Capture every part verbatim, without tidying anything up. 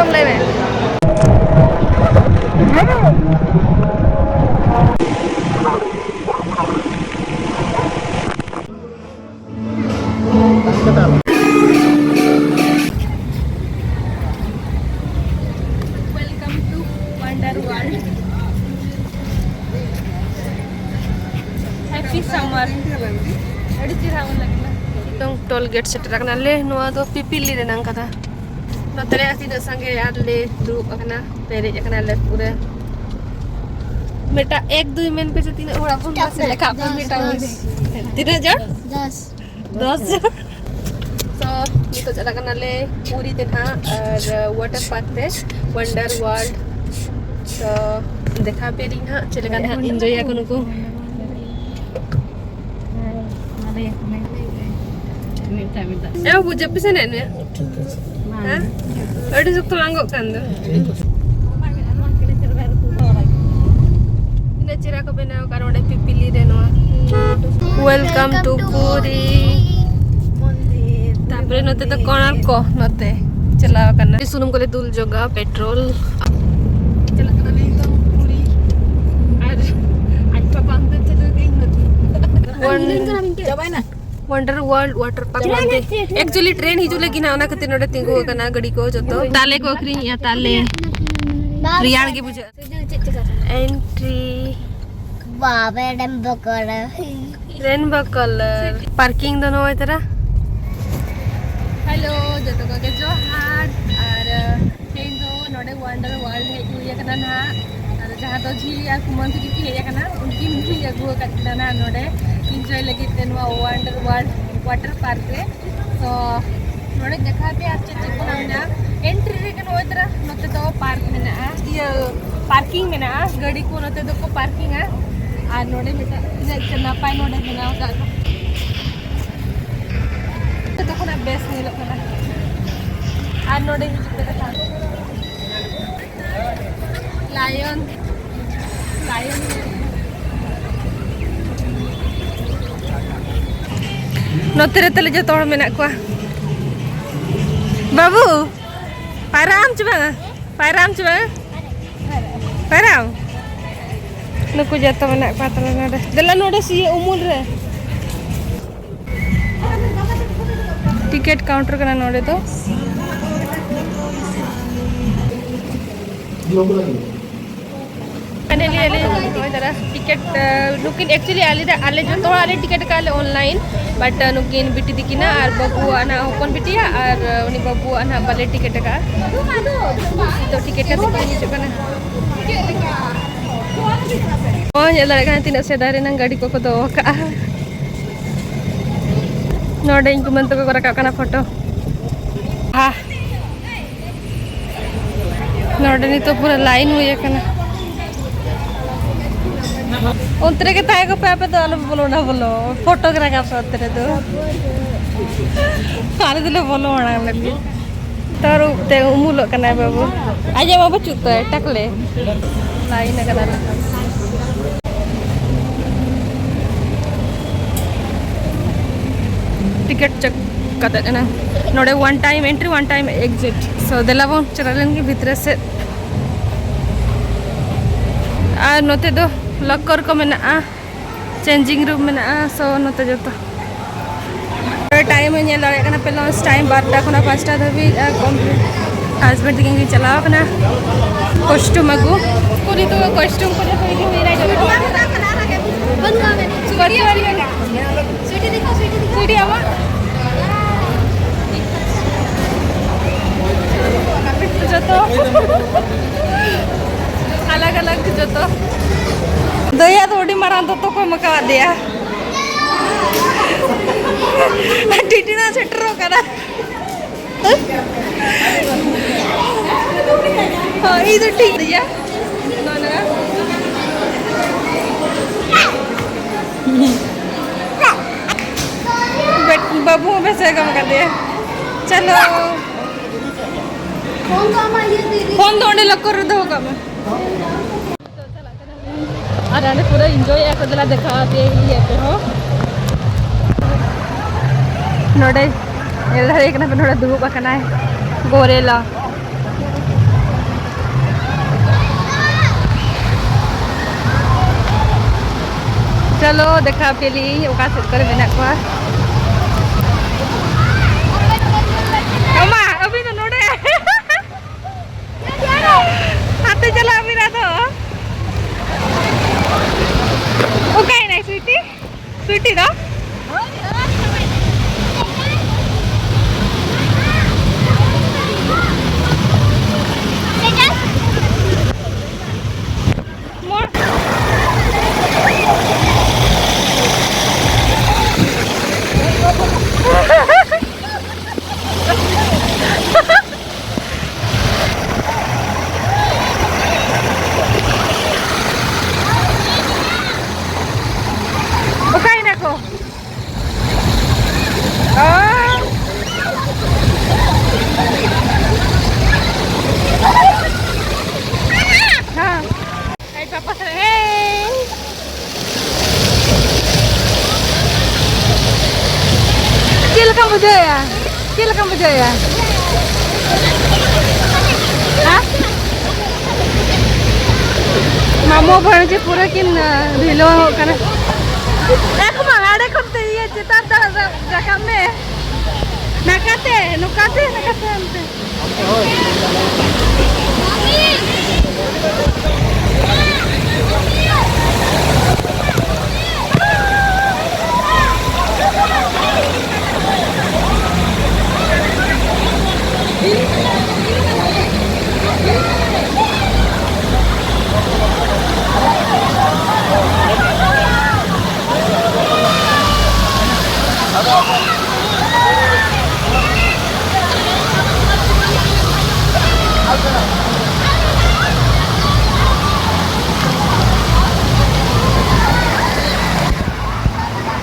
ᱞᱟᱹᱭ ᱢᱮ᱾ Welcome to Wonder World. Happy summer. ᱟᱹᱰᱤ ᱪᱮᱦᱨᱟ ᱵᱚᱱ ᱞᱟᱹᱜᱤᱫ ᱱᱤᱛᱚᱝ ᱴᱳᱞ ᱜᱮᱴ ᱥᱮᱴᱮᱨ ᱟᱠᱟᱱᱟ ᱞᱮ᱾ ᱱᱚᱣᱟ ᱫᱚ ᱯᱤᱯᱤᱞᱤ ᱨᱮᱱᱟᱝ ᱠᱟᱱᱟ᱾ ᱱᱚᱛᱮ ᱨᱮ ᱛᱤᱱᱟᱹᱜ ᱥᱟᱸᱜᱮ ᱟᱨ ᱞᱮ ᱫᱩᱲᱩᱵ ᱟᱠᱟᱱᱟ, ᱯᱮᱨᱮᱡ ᱟᱠᱟᱱᱟ ᱞᱮ ᱯᱩᱨᱟᱹ᱾ ᱢᱤᱫᱴᱟᱝ ᱮᱠ ᱫᱩᱭ ᱢᱮᱱ ᱯᱮ ᱥᱮ ᱛᱤᱱᱟᱹᱜ ᱦᱚᱲ ᱟᱵᱚᱱ ᱢᱟᱥᱮ ᱞᱮᱠᱷᱟ ᱯᱮ ᱢᱤᱫᱴᱟᱝ᱾ ᱛᱤᱱᱟᱹᱜ ᱡᱚᱱ? ᱫᱚᱥ᱾ ᱫᱚᱥ ᱡᱚᱱ᱾ ᱛᱚ ᱱᱤᱛᱚᱜ ᱪᱟᱞᱟᱜ ᱠᱟᱱᱟᱞᱮ ᱯᱩᱨᱤ ᱛᱮ ᱱᱟᱦᱟᱜ ᱟᱨ ᱣᱟᱴᱟᱨ ᱯᱟᱨᱠ ᱛᱮ, ᱣᱟᱱᱰᱟᱨ ᱣᱟᱨᱞᱰ᱾ ᱛᱚ ᱫᱮᱠᱷᱟᱣ ᱯᱮᱭᱟᱞᱤᱧ ᱱᱟᱦᱟᱜ ᱪᱮᱫ ᱞᱮᱠᱟ ᱱᱟᱦᱟᱜ ᱤᱱᱡᱚᱭ ᱟᱠᱚ ᱱᱩᱠᱩ᱾ ᱮ ᱵᱟᱹᱵᱩ, ᱡᱟᱹᱯᱤᱫ ᱥᱟᱱᱟᱭᱮᱫ ᱢᱮᱭᱟ? ᱦᱮᱸ? ᱟᱹᱰᱤ ᱥᱚᱠᱛᱚ ᱞᱟᱸᱜᱚᱜ ᱠᱟᱱ ᱫᱚ᱾ ᱛᱤᱱᱟᱹᱜ ᱪᱮᱦᱨᱟ ᱠᱚ ᱵᱮᱱᱟᱣ ᱟᱠᱟᱫ ᱱᱚᱰᱮ ᱯᱤᱯᱤᱞᱤ ᱨᱮ ᱱᱚᱣᱟ᱾ Welcome to Puri. ᱛᱟᱯᱚᱨᱮ ᱱᱚᱛᱮ ᱫᱚ ᱠᱚᱬᱟᱨᱠᱚ, ᱱᱚᱛᱮ ᱪᱟᱞᱟᱣ ᱠᱟᱱᱟ᱾ ᱥᱩᱱᱩᱢ ᱠᱚᱞᱮ ᱫᱩᱞ ᱡᱚᱜᱟ, ᱯᱮᱴᱨᱳᱞ᱾ ᱪᱟᱞᱟᱜ ᱠᱟᱱᱟᱞᱮ ᱱᱤᱛᱚᱜ ᱯᱩᱨᱤ᱾ ᱟᱨ ᱟᱡ ᱯᱟᱯᱟ ᱚᱱᱛᱮ ᱪᱟᱞᱟᱣ ᱠᱟᱱᱟ, ᱤᱧ ᱱᱚᱛᱮ᱾ ᱪᱟᱵᱟᱭᱱᱟ᱾ ᱣᱟᱱᱰᱟᱨ ᱣᱟᱨᱞᱰ ᱣᱟᱴᱟᱨ ᱯᱟᱨᱠ ᱢᱟᱱᱛᱮ᱾ Actually train ᱦᱤᱡᱩᱜ ᱞᱟᱹᱜᱤᱫ ᱱᱟᱜ, ᱚᱱᱟ ᱠᱷᱟᱹᱛᱤᱨ ᱱᱚᱰᱮ ᱛᱤᱸᱜᱩ ᱟᱠᱟᱱᱟ ᱜᱟᱹᱰᱤ ᱠᱚ ᱡᱚᱛᱚ᱾ ᱛᱟᱞᱮ ᱠᱚ ᱟᱹᱠᱷᱨᱤᱧᱮᱜᱼᱟ, ᱛᱟᱞᱮ᱾ ᱨᱮᱭᱟᱲ ᱜᱮ ᱵᱩᱡᱷᱟᱹᱜᱼᱟ᱾ Entry. ᱵᱟᱵ ᱨᱮ Rainbow colour. Rainbow colour. Parking ᱫᱚ ᱱᱚᱜᱼᱚᱭ ᱛᱚᱨᱟ᱾ ᱦᱮᱞᱳ, ᱡᱚᱛᱚ ᱠᱚᱜᱮ ᱡᱚᱦᱟᱨ᱾ ᱟᱨ ᱛᱮᱦᱮᱧ ᱫᱚ ᱱᱚᱰᱮ ᱣᱟᱱᱰᱟᱨ ᱣᱟᱨᱞᱰ ᱦᱮᱡ ᱦᱩᱭ ᱟᱠᱟᱱᱟ ᱱᱟᱦᱟᱜ᱾ ᱟᱨ ᱡᱟᱦᱟᱸ ᱫᱚ ᱡᱷᱤᱞᱤ ᱟᱨ ᱠᱩᱢᱟᱹᱝ ᱛᱟᱹᱠᱤᱱ ᱠᱤᱱ ᱦᱮᱡ ᱟᱠᱟᱱᱟ, ᱩᱱᱠᱤᱱ ᱠᱤᱱ ᱟᱹᱜᱩ ᱟᱠᱟᱫ ᱠᱤᱱᱟ ᱱᱟᱦᱟᱜ ᱱᱚᱰᱮ ᱤᱱᱡᱚᱭ ᱞᱟᱹᱜᱤᱫ ᱛᱮ ᱱᱚᱣᱟ ᱣᱟᱱᱰᱟᱨ ᱣᱟᱨᱞᱰ ᱣᱟᱴᱟᱨ ᱯᱟᱨᱠ ᱨᱮ᱾ ᱛᱚ ᱱᱚᱰᱮ ᱫᱮᱠᱷᱟᱣ ᱯᱮ ᱟᱨ ᱪᱮᱫ ᱪᱮᱫ ᱠᱚ ᱢᱮᱱᱟᱜᱼᱟ᱾ ᱮᱱᱴᱨᱤ ᱨᱮᱜᱮ ᱱᱚᱜᱼᱚᱭ ᱛᱚᱨᱟ ᱱᱚᱛᱮ ᱫᱚ ᱯᱟᱨᱠ ᱢᱮᱱᱟᱜᱼᱟ, ᱤᱭᱟᱹ ᱯᱟᱨᱠᱤᱝ ᱢᱮᱱᱟᱜᱼᱟ, ᱜᱟᱹᱰᱤ ᱠᱚ ᱱᱚᱛᱮ ᱫᱚᱠᱚ ᱯᱟᱨᱠᱤᱝᱟ᱾ ᱟᱨ ᱱᱚᱰᱮ ᱢᱤᱫᱴᱟᱝ ᱛᱤᱱᱟᱹᱜ ᱱᱟᱯᱟᱭ ᱱᱚᱰᱮ ᱵᱮᱱᱟᱣ ᱟᱠᱟᱫ ᱠᱚ᱾ ᱡᱚᱛᱚ ᱠᱷᱚᱱᱟᱜ ᱵᱮᱥ ᱧᱮᱞᱚᱜ ᱠᱟᱱᱟ᱾ ᱟᱨ ᱱᱚᱰᱮ ᱦᱤᱡᱩᱜ ᱯᱮ ᱫᱮᱠᱷᱟᱣ᱾ ᱞᱟᱭᱚᱱ, ᱞᱟᱭᱚᱱ᱾ ᱱᱚᱛᱮ ᱨᱮ ᱛᱟᱞᱮ ᱡᱚᱛᱚ ᱦᱚᱲ ᱢᱮᱱᱟᱜ ᱠᱚᱣᱟ᱾ ᱵᱟᱹᱵᱩ, ᱯᱟᱭᱨᱟᱜ ᱟᱢ ᱪᱮ ᱵᱟᱝᱟ? ᱯᱟᱭᱨᱟᱜ ᱟᱢ ᱪᱮ ᱵᱟᱝᱟ? ᱯᱟᱭᱨᱟᱜ ᱟᱢ? ᱱᱩᱠᱩ ᱡᱚᱛᱚ ᱢᱮᱱᱟᱜ ᱠᱚᱣᱟ ᱛᱟᱞᱮ ᱱᱚᱰᱮ᱾ ᱫᱮᱞᱟ ᱱᱚᱰᱮ ᱥᱤᱭᱟᱹ ᱩᱢᱩᱞ ᱨᱮ᱾ ᱴᱤᱠᱤᱴ ᱠᱟᱣᱩᱱᱴᱟᱨ ᱠᱟᱱᱟ ᱱᱚᱰᱮ ᱫᱚ᱾ ᱯᱷᱟᱭᱱᱟᱞᱤ ᱟᱞᱮ ᱱᱚᱜᱼᱚᱭ ᱫᱟᱫᱟ ᱴᱤᱠᱤᱴ, ᱱᱩᱠᱤᱱ ᱮᱠᱪᱩᱭᱮᱞᱤ ᱟᱞᱮ ᱫᱚ, ᱟᱞᱮ ᱡᱚᱛᱚ ᱦᱚᱲ ᱟᱞᱮ ᱴᱤᱠᱤᱴ ᱟᱠᱟᱫ ᱞᱮ ᱚᱱᱞᱟᱭᱤᱱ, ᱵᱟᱴ ᱱᱩᱠᱤᱱ ᱵᱤᱴᱤ ᱛᱤᱠᱤᱱᱟ ᱟᱨ ᱵᱟᱹᱵᱩᱣᱟᱜ ᱱᱟᱦᱟᱜ ᱦᱚᱯᱚᱱ ᱵᱤᱴᱤᱭᱟ ᱟᱨ ᱩᱱᱤ ᱵᱟᱹᱵᱩᱣᱟᱜ ᱱᱟᱦᱟᱜ ᱵᱟᱞᱮ ᱴᱤᱠᱤᱴ ᱟᱠᱟᱫᱼᱟ᱾ ᱱᱤᱛᱚᱜ ᱴᱤᱠᱤᱴ ᱠᱟᱛᱮ ᱠᱤᱱ ᱦᱤᱡᱩᱜ ᱠᱟᱱᱟ᱾ ᱱᱚᱜᱼᱚᱭ ᱧᱮᱞ ᱫᱟᱲᱮᱭᱟᱜ ᱠᱟᱱᱟ ᱛᱤᱱᱟᱹᱜ ᱥᱮᱫᱟᱭ ᱨᱮᱱᱟᱝ ᱜᱟᱹᱰᱤ ᱠᱚᱠᱚ ᱫᱚᱦᱚ ᱟᱠᱟᱫᱼᱟ᱾ ᱱᱚᱰᱮ ᱤᱧ ᱠᱩᱢᱟᱹᱝ ᱛᱟᱠᱚ ᱠᱚ ᱨᱟᱠᱟᱵ ᱠᱟᱱᱟ ᱯᱷᱳᱴᱳ᱾ ᱦᱟ᱾ ᱱᱚᱰᱮ ᱱᱤᱛᱚᱜ ᱯᱩᱨᱟᱹ ᱞᱟᱭᱤᱱ ᱦᱩᱭ ᱟᱠᱟᱱᱟ᱾ ᱚᱱᱛᱮ ᱨᱮᱜᱮ ᱛᱟᱦᱮᱸ ᱠᱚᱯᱮ, ᱟᱯᱮ ᱫᱚ ᱟᱞᱚ ᱯᱮ ᱵᱚᱞᱚᱱᱟ, ᱵᱚᱞᱚ ᱯᱷᱳᱴᱳ ᱜᱮ ᱨᱟᱠᱟᱵ ᱯᱮ ᱚᱱᱛᱮ ᱨᱮᱫᱚ᱾ ᱟᱞᱮ ᱫᱚᱞᱮ ᱵᱚᱞᱚ ᱢᱟᱲᱟᱝ ᱞᱮᱱ ᱜᱮ᱾ ᱛᱟᱹᱨᱩᱵ ᱛᱮ ᱩᱢᱩᱞᱚᱜ ᱠᱟᱱᱟᱭ ᱵᱟᱹᱵᱩ᱾ ᱟᱡ ᱢᱟ ᱵᱟᱹᱪᱩᱜ ᱛᱟᱭ, ᱴᱟᱠᱞᱮ᱾ ᱞᱟᱭᱤᱱ ᱟᱠᱟᱫᱟ ᱞᱮ᱾ ᱴᱤᱠᱤᱴ ᱪᱮᱠ ᱠᱟᱛᱮᱫ ᱮᱱᱟ᱾ ᱱᱚᱰᱮ one time entry, one time exit᱾ So, ᱫᱮᱞᱟ ᱵᱚᱱ ᱪᱟᱞᱟᱣ ᱞᱮᱱ ᱜᱮ ᱵᱷᱤᱛᱨᱤ ᱥᱮᱫ᱾ ᱟᱨ ᱱᱚᱛᱮ ᱫᱚ ᱞᱚᱠᱚᱨ ᱠᱚ ᱢᱮᱱᱟᱜᱼᱟ, ᱪᱮᱧᱡᱤᱝ ᱨᱩᱢ ᱢᱮᱱᱟᱜᱼᱟ᱾ So, ᱱᱚᱛᱮ ᱡᱚᱛᱚ ᱴᱟᱭᱤᱢ ᱮ ᱧᱮᱞ ᱫᱟᱲᱮᱭᱟᱜ ᱠᱟᱱᱟ ᱯᱮ, ᱞᱚᱧᱪ ᱴᱟᱭᱤᱢ ᱵᱟᱨᱚᱴᱟ ᱠᱷᱚᱱᱟᱜ ᱯᱟᱸᱪᱴᱟ ᱫᱷᱟᱹᱵᱤᱡ, ᱟᱨ ᱠᱚᱢᱯᱞᱤᱴ᱾ ᱦᱟᱥᱵᱮᱱᱰ ᱛᱟᱹᱠᱤᱱ ᱠᱤᱱ ᱪᱟᱞᱟᱣ ᱠᱟᱱᱟ ᱠᱚᱥᱴᱩᱢ ᱟᱹᱜᱩ᱾ ᱩᱱᱠᱩ ᱱᱤᱛᱚᱜ ᱠᱚᱥᱴᱩᱢ ᱠᱚ ᱡᱚᱛᱚ ᱤᱫᱤ ᱦᱩᱭᱱᱟ ᱡᱚᱛᱚ᱾ ᱵᱟᱹᱱᱩᱜᱼᱟ ᱢᱮᱱᱮ᱾ ᱵᱟᱹᱱᱩᱜᱼᱟ ᱢᱮᱱᱮ᱾ ᱥᱩᱴᱤ ᱫᱤᱠᱷᱟᱣ, ᱥᱩᱴᱤ ᱫᱤᱠᱷᱟᱣ᱾ ᱥᱩᱴᱤ ᱟᱢᱟᱜ? ᱡᱚᱛᱚ ᱟᱞᱟᱜᱽ ᱟᱞᱟᱜᱽ ᱡᱚᱛᱚ᱾ ᱫᱟᱹᱭᱟ ᱫᱚ ᱟᱹᱰᱤ ᱢᱟᱨᱟᱝ ᱫᱚᱛᱚ ᱠᱚ ᱮᱢ ᱠᱟᱣᱟᱫᱮᱭᱟ᱾ ᱴᱤᱴᱤ ᱫᱚ ᱥᱮᱴᱮᱨᱚᱜ ᱠᱟᱱᱟ᱾ ᱦᱳᱭ, ᱤᱧ ᱫᱚ ᱴᱷᱤᱠ ᱜᱮᱭᱟ᱾ ᱱᱚᱣᱟ ᱱᱟᱜᱟ᱾ ᱵᱮᱴ-, ᱵᱟᱹᱵᱩ ᱦᱚᱸ ᱵᱮᱥ ᱮ ᱠᱟᱹᱢᱤ ᱠᱟᱫᱮᱭᱟ᱾ ᱪᱚᱞᱚ᱾ ᱯᱷᱳᱱ ᱫᱚ ᱚᱸᱰᱮ ᱞᱚᱠᱚᱨ ᱨᱮ ᱫᱚᱦᱚ ᱠᱟᱜ ᱢᱮ᱾ ᱟᱨ ᱚᱸᱰᱮ ᱯᱩᱨᱟᱹ ᱤᱱᱡᱚᱭᱮᱫᱼᱟ ᱠᱚ᱾ ᱫᱮᱞᱟ ᱫᱮᱠᱷᱟᱣ ᱟᱯᱮ ᱤᱭᱟᱹ ᱟᱯᱮ ᱦᱚᱸ᱾ ᱱᱚᱰᱮ ᱧᱮᱞ ᱫᱟᱲᱮᱭᱟᱜ ᱠᱟᱱᱟ ᱯᱮ, ᱱᱚᱰᱮ ᱫᱩᱲᱩᱵ ᱟᱠᱟᱱᱟᱭ ᱜᱚᱨᱮᱞᱟ᱾ ᱪᱚᱞᱚ ᱫᱮᱠᱷᱟᱣ ᱯᱮᱞᱤᱧ ᱚᱠᱟ ᱥᱮᱫ ᱠᱚᱨᱮ ᱢᱮᱱᱟᱜ ᱠᱚᱣᱟ᱾ ᱚᱢᱟ, ᱟᱹᱵᱤᱱ ᱫᱚ ᱱᱚᱰᱮ᱾ ᱦᱟᱱᱛᱮ ᱪᱟᱞᱟᱜ ᱵᱤᱱ ᱟᱫᱚ᱾ ᱚᱠᱟᱭᱮᱱᱟᱭ ᱥᱩᱭᱴᱤ? ᱥᱩᱭᱴᱤ ᱫᱚ? ᱚᱠᱟᱭᱮᱱᱟ ᱠᱚ? ᱚ᱾ ᱦᱮᱸ᱾ ᱟᱡ ᱯᱟᱯᱟ ᱥᱟᱞᱟᱜ, ᱦᱮᱭ᱾ ᱪᱮᱫ ᱞᱮᱠᱟᱢ ᱵᱩᱡᱷᱟᱹᱣᱮᱫᱼᱟ? ᱪᱮᱫ ᱞᱮᱠᱟᱢ ᱵᱩᱡᱷᱟᱹᱣᱮᱫᱼᱟ? ᱦᱮᱸ? ᱢᱟᱢᱚ ᱵᱷᱟᱹᱬᱡᱤ ᱯᱩᱨᱟᱹ ᱠᱤᱱ, ᱟᱸ, ᱰᱷᱤᱞᱣᱟᱹᱝᱚᱜ ᱠᱟᱱᱟ᱾ ᱮᱠ ᱢᱟ ᱦᱟᱸᱰᱮ ᱠᱷᱚᱱ ᱛᱮ ᱤᱭᱟᱹ ᱪᱮᱛᱟᱱ ᱫᱟᱜ ᱨᱟ-, ᱨᱟᱠᱟᱵ ᱢᱮ᱾ ᱱᱟᱠᱟᱛᱮ, ᱱᱚᱠᱟᱛᱮ, ᱱᱟᱠᱟᱛᱮ ᱚᱱᱛᱮ᱾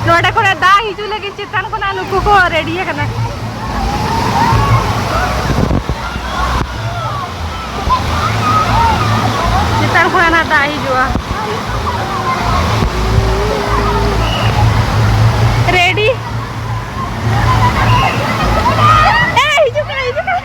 ᱱᱚᱰᱮ ᱠᱷᱚᱱᱟᱜ ᱫᱟᱜ ᱦᱤᱡᱩᱜ ᱞᱟᱹᱜᱤᱫ ᱪᱮᱛᱟᱱ ᱠᱷᱚᱱᱟᱜ ᱱᱩᱠᱩ ᱠᱚ ᱨᱮᱰᱤ ᱟᱠᱟᱱᱟ᱾ ᱪᱮᱛᱟᱱ ᱠᱷᱚᱱᱟᱜ ᱱᱟᱜ ᱫᱟᱜ ᱦᱤᱡᱩᱜᱼᱟ᱾ ᱨᱮᱰᱤ᱾ ᱮ, ᱦᱤᱡᱩᱜ ᱠᱟᱱᱟ, ᱦᱤᱡᱩᱜ ᱠᱟᱱᱟ᱾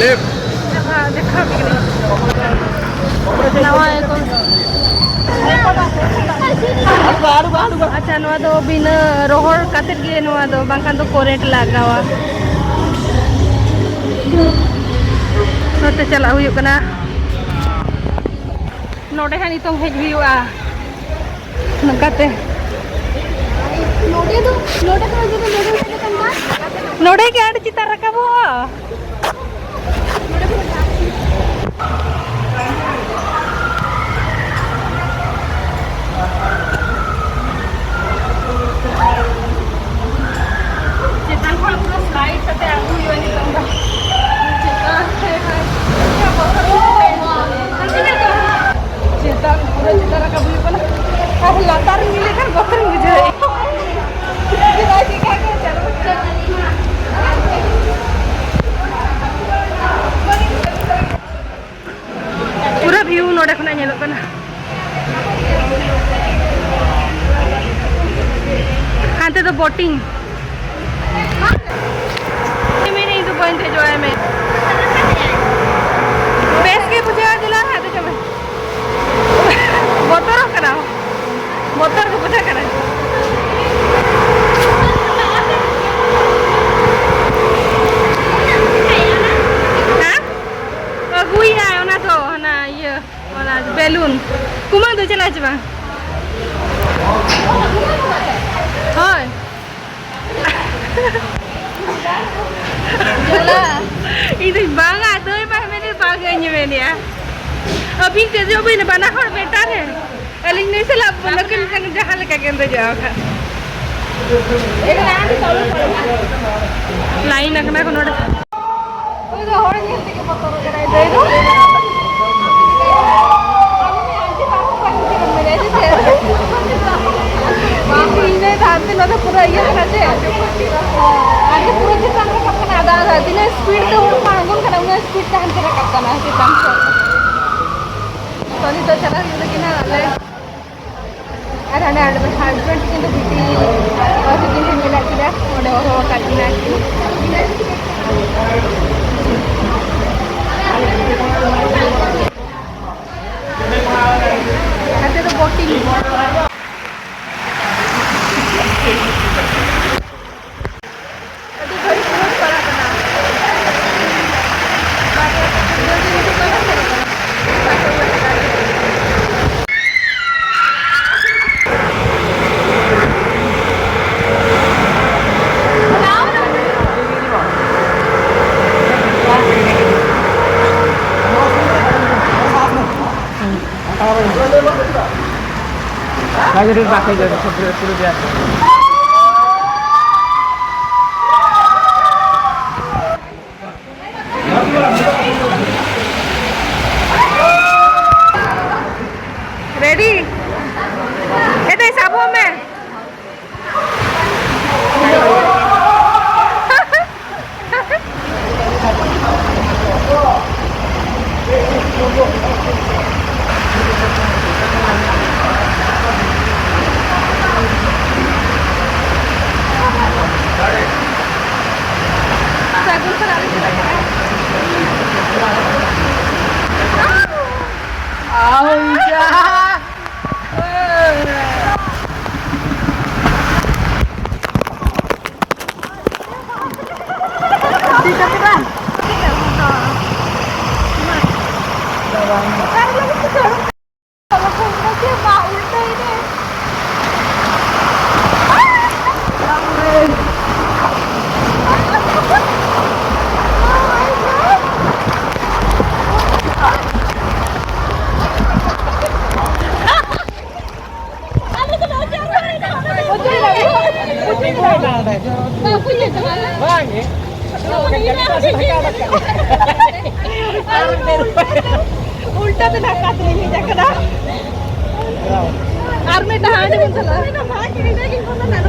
ᱫᱮᱠᱷᱟ, ᱫᱮᱠᱷᱟ ᱠᱮᱫᱟᱹᱧ᱾ ᱱᱟᱣᱟ ᱮᱠᱫᱚᱢ᱾ ᱟᱪᱪᱷᱟ, ᱱᱚᱣᱟ ᱫᱚ ᱵᱤᱱᱟᱹ ᱨᱚᱦᱚᱲ ᱠᱟᱛᱮᱫ ᱜᱮ, ᱱᱚᱣᱟ ᱫᱚ ᱵᱟᱝᱠᱷᱟᱱ ᱫᱚ ᱠᱚᱨᱮᱱᱴ ᱞᱟᱜᱟᱣᱟ᱾ ᱱᱚᱛᱮ ᱪᱟᱞᱟᱜ ᱦᱩᱭᱩᱜ ᱠᱟᱱᱟ᱾ ᱱᱚᱰᱮ ᱦᱟᱸᱜ ᱱᱤᱛᱚᱝ ᱦᱮᱡ ᱦᱩᱭᱩᱜᱼᱟ᱾ ᱱᱚᱝᱠᱟᱛᱮ᱾ ᱱᱚᱰᱮ ᱫᱚ, ᱱᱚᱰᱮ ᱠᱷᱚᱱ ᱡᱩᱫᱤ ᱱᱚᱰᱮ ᱦᱮᱡ ᱞᱮᱠᱷᱟᱱ ᱢᱟ᱾ ᱱᱚᱰᱮ ᱜᱮ ᱟᱹᱰᱤ ᱪᱮᱛᱟᱱ ᱨᱟᱠᱟᱵᱚᱜᱼᱟ᱾ ᱪᱮᱛᱟᱱ ᱠᱷᱚᱱ ᱯᱩᱨᱟᱹ slide ᱠᱟᱛᱮ ᱟᱬᱜᱚ ᱦᱩᱭᱩᱜᱼᱟ ᱱᱤᱛᱚᱝ ᱫᱚ᱾ ᱪᱮᱛᱟᱱ ᱨᱮ ᱦᱟᱸᱜ ᱪᱮᱫ ᱞᱮᱠᱟ ᱵᱚᱛᱚᱨ ᱵᱩᱡᱷᱟᱹᱜᱼᱟ᱾ ᱪᱮᱛᱟᱱ, ᱯᱩᱨᱟᱹ ᱪᱮᱛᱟᱱ ᱨᱟᱠᱟᱵ ᱦᱩᱭᱩᱜ ᱠᱟᱱᱟ᱾ ᱟᱨ ᱞᱟᱛᱟᱨ ᱨᱮ ᱧᱮᱞ ᱞᱮᱠᱷᱟᱱ ᱵᱚᱛᱚᱨ ᱵᱩᱡᱷᱟᱹᱜᱼᱟ᱾ ᱪᱮᱫᱟᱜ ᱪᱮᱠᱟ ᱠᱚ ᱪᱟᱞᱟᱜ ᱠᱟᱱᱟ᱾ ᱯᱩᱨᱟᱹ view ᱱᱚᱰᱮ ᱠᱷᱚᱱᱟᱜ ᱧᱮᱞᱚᱜ ᱠᱟᱱᱟ᱾ ᱦᱟᱱᱛᱮ ᱫᱚ boating᱾ ᱢᱮᱱᱮ ᱤᱧ ᱫᱚ ᱵᱟᱹᱧ ᱫᱮᱡᱚᱜᱼᱟ, ᱢᱮ᱾ ᱵᱮᱥ ᱜᱮ ᱵᱩᱡᱷᱟᱹᱜᱼᱟ, ᱫᱮᱞᱟ ᱦᱟᱸᱜ ᱫᱮᱡᱚᱜ ᱢᱮ᱾ ᱵᱚᱛᱚᱨᱚᱜ ᱠᱟᱱᱟ, ᱵᱚᱛᱚᱨ ᱜᱮ ᱵᱩᱡᱷᱟᱹᱜ ᱠᱟᱱᱟ᱾ ᱦᱮᱸ? ᱟᱹᱜᱩᱭᱮᱫᱼᱟᱭ ᱚᱱᱟ ᱫᱚ, ᱚᱱᱟ ᱤᱭᱟᱹ, ᱚᱱᱟ balloon᱾ ᱠᱩᱢᱟᱹᱝ ᱫᱚ ᱪᱟᱞᱟᱜ ᱪᱮ ᱵᱟᱝ? ᱦᱳᱭ᱾ ᱤᱧ ᱫᱚᱧ ᱵᱟᱝᱟ, ᱫᱟᱹᱭ ᱢᱟ ᱢᱮᱱᱮᱫ ᱵᱟᱝᱟᱧ ᱢᱮᱱᱮᱫᱼᱟ᱾ ᱟᱹᱵᱤᱱ ᱫᱮᱡᱚᱜ ᱵᱤᱱ ᱵᱟᱱᱟ ᱦᱚᱲ ᱵᱮᱴᱟ ᱨᱮ᱾ ᱟᱹᱞᱤᱧ ᱱᱩᱭ ᱥᱟᱞᱟᱜ ᱱᱩᱠᱤᱱ ᱥᱟᱝ ᱡᱟᱦᱟᱸ ᱞᱮᱠᱟ ᱜᱮ ᱫᱮᱡᱚᱜᱼᱟ ᱵᱟᱠᱷᱟᱱ᱾ line ᱟᱠᱟᱱᱟ ᱠᱚ ᱱᱚᱰᱮ᱾ ᱩᱱᱤ ᱫᱚ ᱦᱚᱲ ᱧᱮᱞ ᱛᱮᱜᱮ ᱵᱚᱛᱚᱨ ᱟᱠᱟᱱᱟᱭ ᱫᱟᱹᱭ ᱫᱚ᱾ ᱟᱢ ᱩᱱᱤ ᱟᱱᱴᱤ ᱵᱟᱹᱦᱩ ᱠᱚ ᱧᱮᱞ ᱛᱮᱜᱮᱢ ᱢᱮᱱᱮᱫᱼᱟ ᱥᱮ ᱪᱮᱫ? ᱤᱧ ᱫᱚ ᱦᱟᱱᱛᱮ ᱱᱚᱛᱮ ᱯᱩᱨᱟᱹ ᱤᱭᱟᱹ ᱠᱟᱱᱟ ᱥᱮ᱾ ᱟᱱᱴᱤ ᱯᱩᱨᱟᱹ ᱪᱮᱛᱟᱱ ᱨᱟᱠᱟᱵ ᱠᱟᱱᱟ᱾ ᱟᱫᱚ, ᱟᱫᱚ ᱛᱤᱱᱟᱹᱜ speed ᱛᱮ ᱦᱚᱲ ᱠᱚ ᱟᱬᱜᱚᱱ ᱠᱟᱱᱟ, ᱩᱱᱟᱹᱜ speed ᱛᱮ ᱦᱟᱱᱛᱮ ᱨᱟᱠᱟᱵ ᱠᱟᱱᱟ ᱪᱮᱛᱟᱱ ᱥᱮᱫ᱾ ᱛᱚ ᱱᱤᱛᱚᱜ ᱪᱟᱞᱟᱜ ᱦᱩᱭᱩᱜ ᱞᱟᱹᱜᱤᱫ ᱦᱟᱸᱜ ᱟᱞᱮ᱾ ᱟᱨ ᱦᱟᱸᱰᱮ ᱟᱞᱮ husband ᱛᱟᱹᱠᱤᱱ ᱫᱚ ᱵᱤᱴᱤ ᱟᱨ ᱛᱟᱹᱠᱤᱱ ᱴᱷᱮᱱ ᱢᱮᱱᱟᱜ ᱠᱤᱱᱟ, ᱚᱸᱰᱮ ᱦᱚᱦᱚ ᱟᱠᱟᱫ ᱠᱤᱱᱟ ᱠᱤᱱ᱾ ᱨᱤᱞ ᱵᱟᱠᱚ ᱡᱚᱢ ᱥᱩᱫᱷᱨᱟᱹ ᱥᱩᱫᱷᱨᱟᱹ ᱜᱮᱭᱟ᱾ ᱨᱮᱰᱤ? ᱮ ᱫᱟᱹᱭ, ᱥᱟᱵᱚᱜ ᱢᱮ᱾ ᱥᱟᱹᱜᱩᱱ ᱥᱟᱞᱟᱜ ᱞᱮ ᱪᱟᱞᱟᱜ ᱠᱟᱱᱟ᱾ ᱟᱣ, ᱡᱟ᱾ ᱵᱟᱝ ᱜᱮ᱾ ᱩᱞᱴᱟ ᱛᱮ ᱫᱷᱟᱠᱟ ᱛᱮᱞᱤᱧ ᱦᱮᱡ ᱟᱠᱟᱱᱟ᱾ ᱟᱨ ᱢᱤᱫ ᱰᱟᱦᱟᱨ ᱛᱮᱵᱚᱱ ᱪᱟᱞᱟᱜᱼᱟ᱾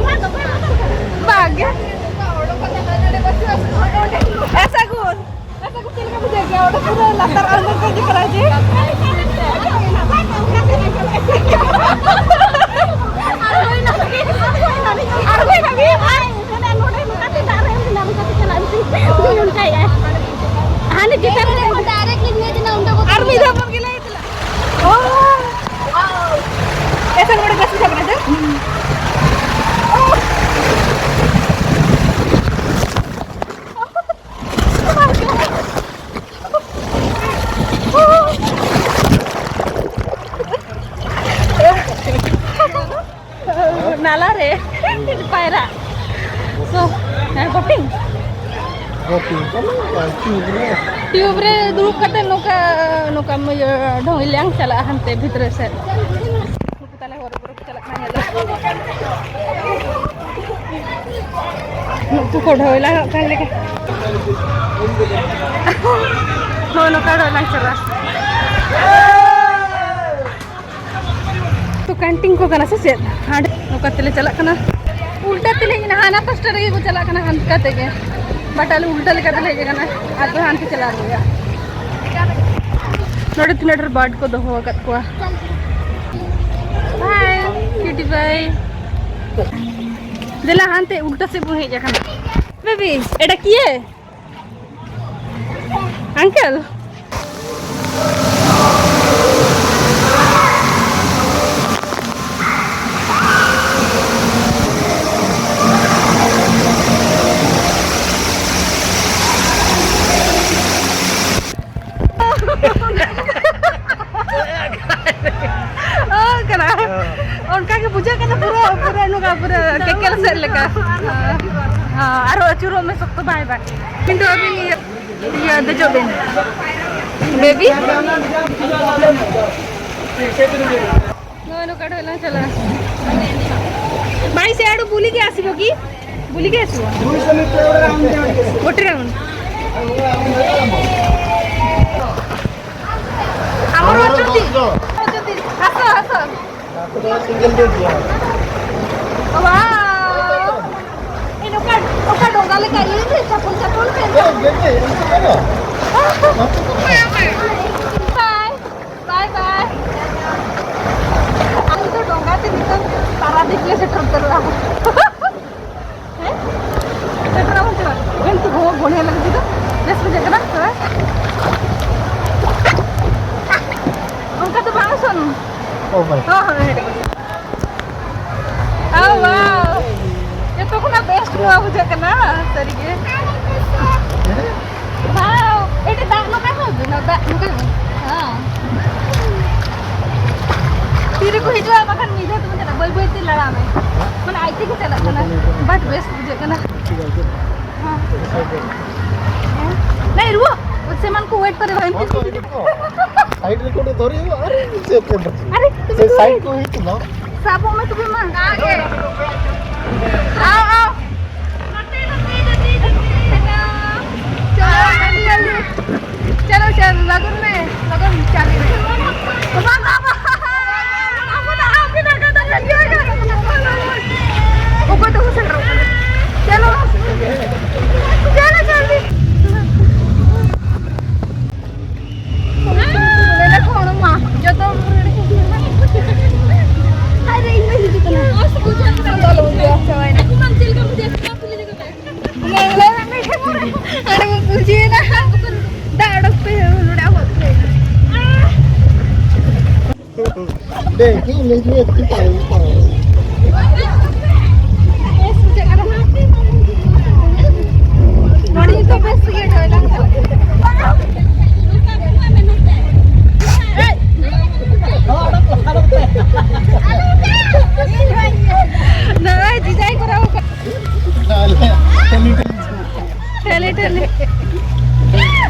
ᱵᱟᱝ ᱜᱮ᱾ ᱮ ᱥᱟᱹᱜᱩᱱ᱾ ᱟᱪᱪᱷᱟ, ᱠᱚ ᱪᱮᱫ ᱞᱮᱠᱟ ᱵᱩᱡᱷᱟᱹᱜ ᱜᱮᱭᱟ? ᱚᱸᱰᱮ ᱯᱩᱨᱟᱹ ᱞᱟᱛᱟᱨ ᱟᱬᱜᱚ ᱠᱚ ᱦᱤᱡᱩᱜ ᱠᱟᱱᱟ ᱡᱮ᱾ ᱟᱬᱜᱚᱭ ᱱᱟᱵᱤᱱ, ᱟᱨ ᱱᱚᱰᱮ ᱱᱚᱝᱠᱟ ᱛᱮ ᱫᱟᱜ ᱨᱮ ᱮᱢ ᱠᱟᱛᱮ ᱪᱟᱞᱟᱜ ᱵᱤᱱ᱾ ᱩᱱᱤ ᱚᱱᱠᱟᱭᱮᱫᱼᱟᱭ᱾ ᱦᱟᱱᱮ ᱪᱮᱛᱟᱱ ᱨᱮ ᱰᱟᱭᱨᱮᱠᱴ ᱞᱤᱧ ᱧᱮᱞ ᱠᱮᱫᱟ, ᱚᱸᱰᱮ ᱠᱚ ᱟᱨ ᱢᱤᱫ ᱫᱷᱟᱣ ᱵᱚᱱ ᱜᱮᱞᱟᱭ ᱛᱟᱞᱟᱝ᱾ ᱳ, ᱳ᱾ ᱮᱥᱮ ᱱᱚᱰᱮ ᱵᱮᱥ ᱵᱩᱡᱷᱟᱹᱜ ᱠᱟᱱᱟ ᱥᱮ? ᱱᱟᱞᱟ ᱨᱮ ᱯᱟᱭᱨᱟᱜ᱾ So, ᱦᱮᱸ, boating᱾ Boating ᱠᱟᱱᱟ, ᱟᱨ tube ᱨᱮ᱾ Tube ᱨᱮ ᱫᱩᱲᱩᱵ ᱠᱟᱛᱮ ᱱᱚᱝᱠᱟ, ᱱᱚᱝᱠᱟ ᱤᱭᱟᱹ ᱰᱷᱚᱝ ᱞᱮᱭᱟᱝ ᱪᱟᱞᱟᱜᱼᱟ ᱦᱟᱱᱛᱮ ᱵᱷᱤᱛᱨᱤ ᱥᱮᱫ᱾ ᱱᱩᱠᱩ ᱛᱟᱞᱮ ᱦᱚᱨ ᱵᱚᱨᱚ ᱠᱚ ᱪᱟᱞᱟᱜ ᱠᱟᱱᱟ ᱱᱩᱠᱩ ᱠᱚ ᱰᱷᱚᱭᱞᱟᱝᱚᱜ ᱠᱟᱱ ᱞᱮᱠᱟ᱾ ᱱᱚᱜᱼᱚ ᱱᱚᱝᱠᱟ ᱰᱷᱚᱭᱞᱟᱝ ᱪᱟᱞᱟᱜ᱾ ᱛᱚ ᱠᱮᱱᱴᱤᱱ ᱠᱚ ᱠᱟᱱᱟ ᱥᱮ ᱪᱮᱫ? ᱦᱟᱸᱰᱮ ᱱᱚᱝᱠᱟ ᱛᱮᱞᱮ ᱪᱟᱞᱟᱜ ᱠᱟᱱᱟ, ᱩᱞᱴᱟ ᱛᱮᱞᱮ ᱦᱮᱡ ᱮᱱᱟ, ᱦᱟᱱᱟ ᱯᱟᱥᱴᱟ ᱨᱮᱜᱮ ᱠᱚ ᱪᱟᱞᱟᱜ ᱠᱟᱱᱟ, ᱦᱟᱱᱠᱟ ᱛᱮᱜᱮ᱾ ᱵᱟᱴ ᱟᱞᱮ ᱩᱞᱴᱟ ᱞᱮᱠᱟ ᱛᱮᱞᱮ ᱦᱮᱡ ᱟᱠᱟᱱᱟ, ᱟᱫᱚ ᱦᱟᱱᱛᱮ ᱪᱟᱞᱟᱣ ᱦᱩᱭᱩᱜᱼᱟ᱾ ᱱᱚᱰᱮ ᱛᱤᱱᱟᱹᱜ ᱰᱷᱮᱨ ᱵᱟᱨᱰ ᱠᱚ ᱫᱚᱦᱚ ᱟᱠᱟᱫ ᱠᱚᱣᱟ᱾ ᱵᱟᱭ, ᱠᱤᱴᱤ ᱵᱟᱭ᱾ ᱫᱮᱞᱟ ᱦᱟᱱᱛᱮ ᱩᱞᱴᱟ ᱥᱮᱫ ᱵᱚᱱ ᱦᱮᱡ ᱟᱠᱟᱱᱟ᱾ ᱵᱮᱵᱤ, ᱮᱴᱟ ᱠᱤᱭᱮ? ᱟᱝᱠᱮᱞ? ᱚ, ᱠᱟᱱᱟ᱾ ᱚᱱᱠᱟ ᱜᱮ ᱵᱩᱡᱷᱟᱹᱜ ᱠᱟᱱᱟ, ᱯᱩᱨᱟᱹ, ᱯᱩᱨᱟᱹ ᱱᱚᱝᱠᱟ, ᱯᱩᱨᱟᱹ ᱠᱮᱠᱮᱞ ᱥᱮᱫ ᱞᱮᱠᱟ᱾ ᱦᱮᱸ, ᱟᱨᱚ ᱟᱹᱪᱩᱨᱚᱜ ᱢᱮ, ᱥᱚᱠᱛᱚ ᱵᱟᱭ ᱵᱟᱭ᱾ ᱠᱤᱱᱛᱩ ᱟᱹᱵᱤᱱ ᱤᱭᱟᱹ, ᱤᱭᱟᱹ ᱫᱮᱡᱚᱜ ᱵᱤᱱ᱾ ᱵᱮᱵᱤ? ᱱᱚᱜᱼᱚᱭ ᱱᱚᱝᱠᱟ ᱰᱷᱮᱨ ᱞᱟᱝ ᱪᱟᱞᱟᱜᱼᱟ᱾ ଭାଇ, ସେଆଡ଼ୁ ବୁଲିକି ଆସିବ କି? ବୁଲିକି ଆସିବ। ଦୁଇଶହ ମିଟର ଗୋଟେ ରାଉଣ୍ଡ। ଗୋଟେ ରାଉଣ୍ଡ। ଆମର ଅଛନ୍ତି। ଅଛନ୍ତି। ଆସ, ଆସ। ସିଙ୍ଗଲ ଡେ ଦିଆ। ୱାଓ। ଏ ନୋକା, ନୋକା ଡଙ୍ଗା ଲେଖା ଇଏ ଯେ, ଚପଲ, ଚପଲ ପେନ୍। ଏ, ବେବି, ଏମିତି କର। ମତେ କର। ବାଏ। Bye bye. ଆମେ ତ ଡଙ୍ଗା ତେ ନିଜ ପାରାଦୀପ ରେ ସେଟେଲ କରିବା। ହେଁ? ସେଟେଲ ହଉଛ। ଏମିତି ବହୁତ ବଢ଼ିଆ ଲାଗୁଛି ତ। ବେଶ ବୁଝା କଲା। ଅଙ୍କା ତ ବାଉଁଶନ। ଓ ଭାଇ। ହଁ, ହଁ, ହେଇଟା। Wow, wow. ᱡᱚᱛᱚ ᱠᱷᱚᱱᱟᱜ ᱵᱮᱥᱴ ᱱᱚᱣᱟ ᱵᱩᱡᱷᱟᱹᱜ ᱠᱟᱱᱟ, ᱥᱟᱹᱨᱤᱜᱮ। ᱮ? ᱣᱟᱣ, ᱮᱴᱟ ᱫᱟᱜ ᱱᱚᱝᱠᱟ ᱦᱚᱸ, ᱫᱟᱜ ᱱᱚᱝᱠᱟ ᱦᱚᱸ᱾ ᱦᱮᱸ᱾ ᱛᱤ ᱨᱮᱠᱚ ᱦᱤᱡᱩᱜᱼᱟ, ᱵᱟᱠᱷᱟᱱ ᱢᱤᱫ ᱫᱷᱟᱣ ᱛᱮᱵᱚᱱ ᱪᱟᱞᱟᱜᱼᱟ, ᱵᱟᱹᱭ ᱵᱟᱹᱭ ᱛᱮ ᱞᱟᱲᱟᱢ ᱢᱮ᱾ ᱢᱟᱱᱮ ᱟᱡ ᱛᱮᱜᱮ ᱪᱟᱞᱟᱜ ᱠᱟᱱᱟ, ᱵᱟᱴ ᱵᱮᱥ ᱵᱩᱡᱷᱟᱹᱜ ᱠᱟᱱᱟ᱾ ᱦᱮᱸ᱾ ନାଇଁ, ରୁହ, ସେମାନଙ୍କୁ ୱେଟ୍ କରେଇବ, ଏମିତି। ସାଇଡ୍ ରେ କୋଉଠି ଧରିବ? ଆରେ, ସେ କେମିତି? ଆରେ, ତୁମେ ସେ କୁହ। ସାଇଡ୍ କୁ ହେଇଥିଲ। ᱥᱟᱵᱚᱜ ᱢᱮ ᱛᱚᱵᱮ ᱢᱟ᱾ ᱚᱱᱟ ᱜᱮ᱾ ᱟᱣ, ᱟᱣ᱾ ᱱᱚᱛᱮ, ᱱᱚᱛᱮ, ᱱᱚᱛᱮ, ᱱᱚᱛᱮ, ᱱᱚᱛᱮ᱾ ᱪᱚᱞᱚ, ᱡᱚᱞᱫᱤ, ᱡᱚᱞᱫᱤ᱾ ᱪᱚᱞᱚ, ᱪᱚᱞᱚ, ᱞᱚᱜᱚᱱ ᱢᱮ, ᱞᱚᱜᱚᱱ ᱪᱟᱵᱤ ᱢᱮ᱾ ᱵᱟᱵᱟ, ᱵᱟᱵᱟ᱾ ᱟᱵᱚ ᱫᱚ ᱟᱯᱮ ᱱᱟᱜᱟᱨ ᱫᱚ ᱞᱟᱹᱜᱤᱫ ᱦᱩᱭᱩᱜᱼᱟ᱾ ᱚᱠᱚᱭ ᱛᱟᱠᱚ ᱥᱮᱴᱮᱨᱚᱜ ᱠᱟᱱᱟ? ᱪᱚᱞᱚ᱾ ᱪᱚᱞᱚ, ᱡᱚᱞᱫᱤ᱾ ᱢᱮᱱᱟ ᱠᱚ ᱚᱱᱟ ᱢᱟ ᱡᱚᱛᱚ ᱦᱚᱲ ᱟᱨᱮ ᱤᱧ ᱵᱟᱹᱧ ᱦᱤᱡᱩᱜ ᱠᱟᱱᱟ᱾ ᱟᱫᱚ ᱟᱞᱚ ᱩᱭᱦᱟᱹᱨ ᱪᱟᱵᱟᱭᱮᱱᱟ᱾ ᱧᱮᱞ ᱢᱮ, ᱟᱹᱰᱤ ᱵᱚᱱ ᱯᱩᱡᱤᱭᱮᱱᱟ᱾ ᱫᱟᱜ ᱚᱰᱚᱠ ᱯᱮ ᱱᱚᱰᱮ ᱟᱵᱚ ᱯᱮ᱾ ᱵᱮᱥ ᱵᱩᱡᱷᱟᱹᱜ ᱠᱟᱱᱟ᱾ ᱱᱚᱰᱮ ᱱᱤᱛᱚᱜ ᱵᱮᱥ ᱜᱮ ᱰᱷᱮᱨ ᱞᱟᱝ ᱱᱚᱜᱼᱚᱭ ᱡᱤᱡᱟᱭ ᱠᱚᱨᱟᱣ ᱠᱟᱜ᱾ ᱴᱷᱮᱞᱮ, ᱴᱷᱮᱞᱮ᱾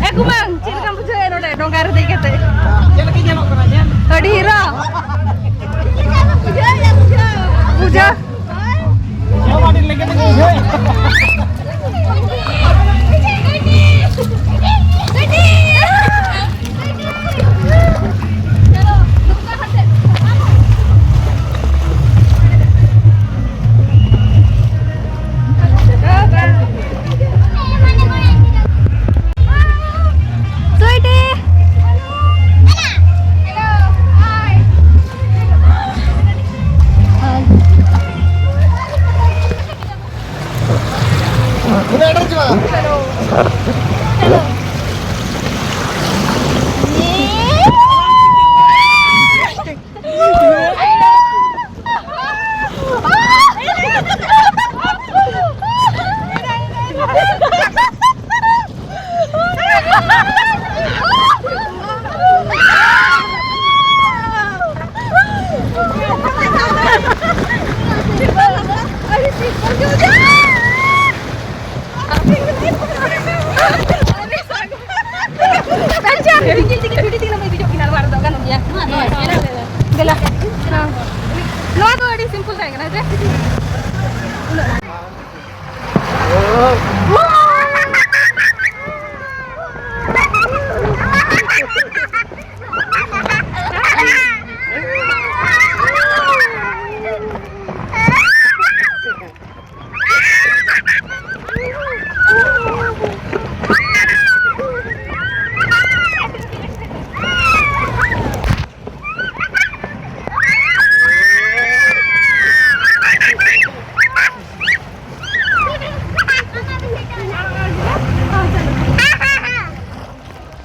ᱮ ᱠᱩᱢᱟᱝ, ᱪᱮᱫ ᱞᱮᱠᱟᱢ ᱵᱩᱡᱷᱟᱹᱣᱮᱫ ᱱᱚᱰᱮ ᱰᱚᱸᱜᱟ ᱨᱮ ᱫᱮᱡ ᱠᱟᱛᱮ? ᱪᱮᱫ ᱞᱮᱠᱟ ᱧᱮᱞᱚᱜ ᱠᱟᱱᱟ ᱧᱮᱞ? ᱟᱹᱰᱤ ᱦᱤᱨᱳ᱾ ᱵᱩᱡᱷᱟᱹᱣ᱾ ᱡᱚᱢ ᱟᱹᱰᱤ ᱞᱮᱜᱮ ᱞᱮᱜᱮ ᱵᱩᱡᱷᱟᱹᱣ᱾ Sweetie. Hello. Hi. ᱟᱪᱪᱷᱟ, ᱵᱷᱤᱰᱤ ᱛᱮᱜᱮ, ᱵᱷᱤᱰᱤ ᱛᱮᱜᱮ ᱞᱮ ᱵᱤᱡᱚᱜ ᱠᱤᱱᱟ, ᱱᱚᱣᱟ ᱨᱮᱫᱚ ᱜᱟᱱᱚᱜ ᱜᱮᱭᱟ᱾ ᱫᱮᱞᱟ᱾ ᱱᱚᱣᱟ ᱫᱚ ᱟᱹᱰᱤ simple ᱛᱟᱦᱮᱸ ᱠᱟᱱᱟ ᱥᱮ?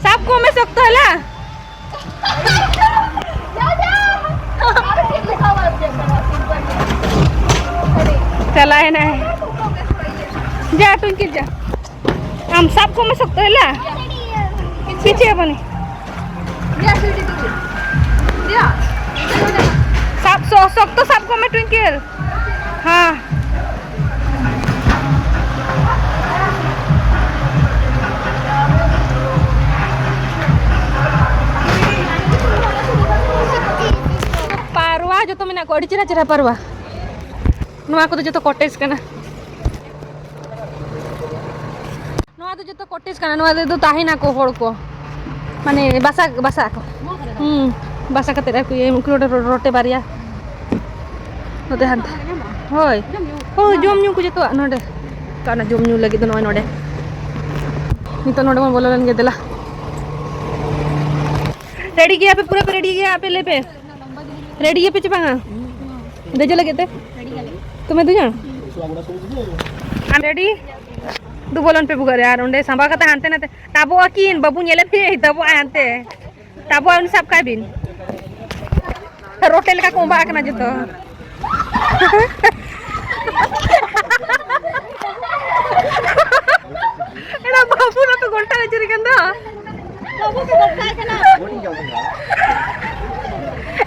ᱥᱟᱵ ᱠᱚᱜ ᱢᱮ ᱥᱚᱠᱛᱚ ᱦᱮᱞᱟ᱾ ᱪᱟᱞᱟᱣᱮᱱᱟᱭ᱾ ᱡᱟ ᱴᱩᱝᱠᱤ ᱡᱟ᱾ ᱟᱢ ᱥᱟᱵ ᱠᱚᱜ ᱢᱮ ᱥᱚᱠᱛᱚ ᱦᱮᱞᱟ᱾ ᱯᱤᱪᱷᱮ ᱵᱟᱹᱱᱤ᱾ ᱥᱟᱵ ᱥᱚ-, ᱥᱚᱠᱛᱚ ᱥᱟᱵ ᱠᱚᱜ ᱢᱮ ᱴᱩᱝᱠᱤᱞ᱾ ᱦᱮᱸ᱾ ᱯᱟᱨᱣᱟ ᱡᱚᱛᱚ ᱢᱮᱱᱟᱜ ᱠᱚᱣᱟ, ᱟᱹᱰᱤ ᱪᱮᱦᱨᱟ ᱪᱮᱦᱨᱟ ᱯᱟᱨᱣᱟ᱾ ᱱᱚᱣᱟ ᱠᱚᱫᱚ ᱡᱚᱛᱚ cottage ᱠᱟᱱᱟ᱾ ᱱᱚᱣᱟ ᱫᱚ ᱡᱚᱛᱚ cottage ᱠᱟᱱᱟ, ᱱᱚᱣᱟ ᱨᱮᱫᱚ ᱛᱟᱦᱮᱱᱟᱠᱚ ᱦᱚᱲ ᱠᱚ, ᱢᱟᱱᱮ ᱵᱟᱥᱟ, ᱵᱟᱥᱟᱜ ᱟᱠᱚ᱾ ᱦᱩᱸ, ᱵᱟᱥᱟ ᱠᱟᱛᱮ ᱟᱨᱠᱤ ᱩᱱᱠᱩ ᱱᱚᱰᱮ ᱨᱚ-, ᱨᱚᱴᱮ ᱵᱟᱨᱭᱟ ᱱᱚᱛᱮ ᱦᱟᱱᱛᱮ᱾ ᱦᱳᱭ, ᱦᱳᱭ, ᱡᱚᱢ ᱧᱩ ᱠᱚ ᱡᱚᱛᱚᱣᱟᱜ ᱱᱚᱰᱮ᱾ ᱠᱟᱱᱟ ᱡᱚᱢ ᱧᱩ ᱞᱟᱹᱜᱤᱫ ᱫᱚ ᱱᱚᱜᱼᱚᱭ ᱱᱚᱰᱮ᱾ ᱱᱤᱛᱚᱜ ᱱᱚᱰᱮ ᱵᱚᱱ ᱵᱚᱞᱚ ᱞᱮᱱ ᱜᱮ, ᱫᱮᱞᱟ᱾ Ready ᱜᱮᱭᱟ ᱯᱮ? ᱯᱩᱨᱟᱹ ᱯᱮ ready ᱜᱮᱭᱟ? ᱟᱯᱮ ᱞᱟᱹᱭ ᱯᱮ, ready ᱜᱮᱭᱟ ᱯᱮ ᱪᱮ ᱵᱟᱝᱟ ᱫᱮᱡᱚᱜ ᱞᱟᱹᱜᱤᱫ ᱛᱮ? ᱛᱚᱢᱮ ᱫᱩᱧᱟ? ᱟᱢ ready? ᱫᱩ ᱵᱚᱞᱚᱱ ᱯᱮ ᱵᱷᱩᱜᱟᱹᱜ ᱨᱮ, ᱟᱨ ᱚᱸᱰᱮ ᱥᱟᱸᱵᱟᱣ ᱠᱟᱛᱮ ᱦᱟᱱᱛᱮ ᱱᱟᱛᱮ ᱴᱟᱵᱚᱜ ᱟᱹᱠᱤᱱ, ᱵᱟᱹᱵᱩ ᱧᱮᱞᱮ ᱯᱮ, ᱴᱟᱵᱚᱜ ᱟᱭ ᱦᱟᱱᱛᱮ᱾ ᱴᱟᱵᱚᱜ ᱟᱭ, ᱩᱱᱤ ᱥᱟᱵ ᱠᱟᱭ ᱵᱤᱱ᱾ ᱨᱚᱴᱮ ᱞᱮᱠᱟ ᱠᱚ ᱚᱸᱵᱟᱜ ᱟᱠᱟᱱᱟ ᱡᱚᱛᱚ᱾ ᱮᱲᱟ ᱵᱟᱹᱵᱩ ᱱᱚᱛᱮ ᱜᱷᱚᱱᱴᱟ ᱟᱹᱪᱩᱨ ᱠᱟᱱ ᱫᱚ᱾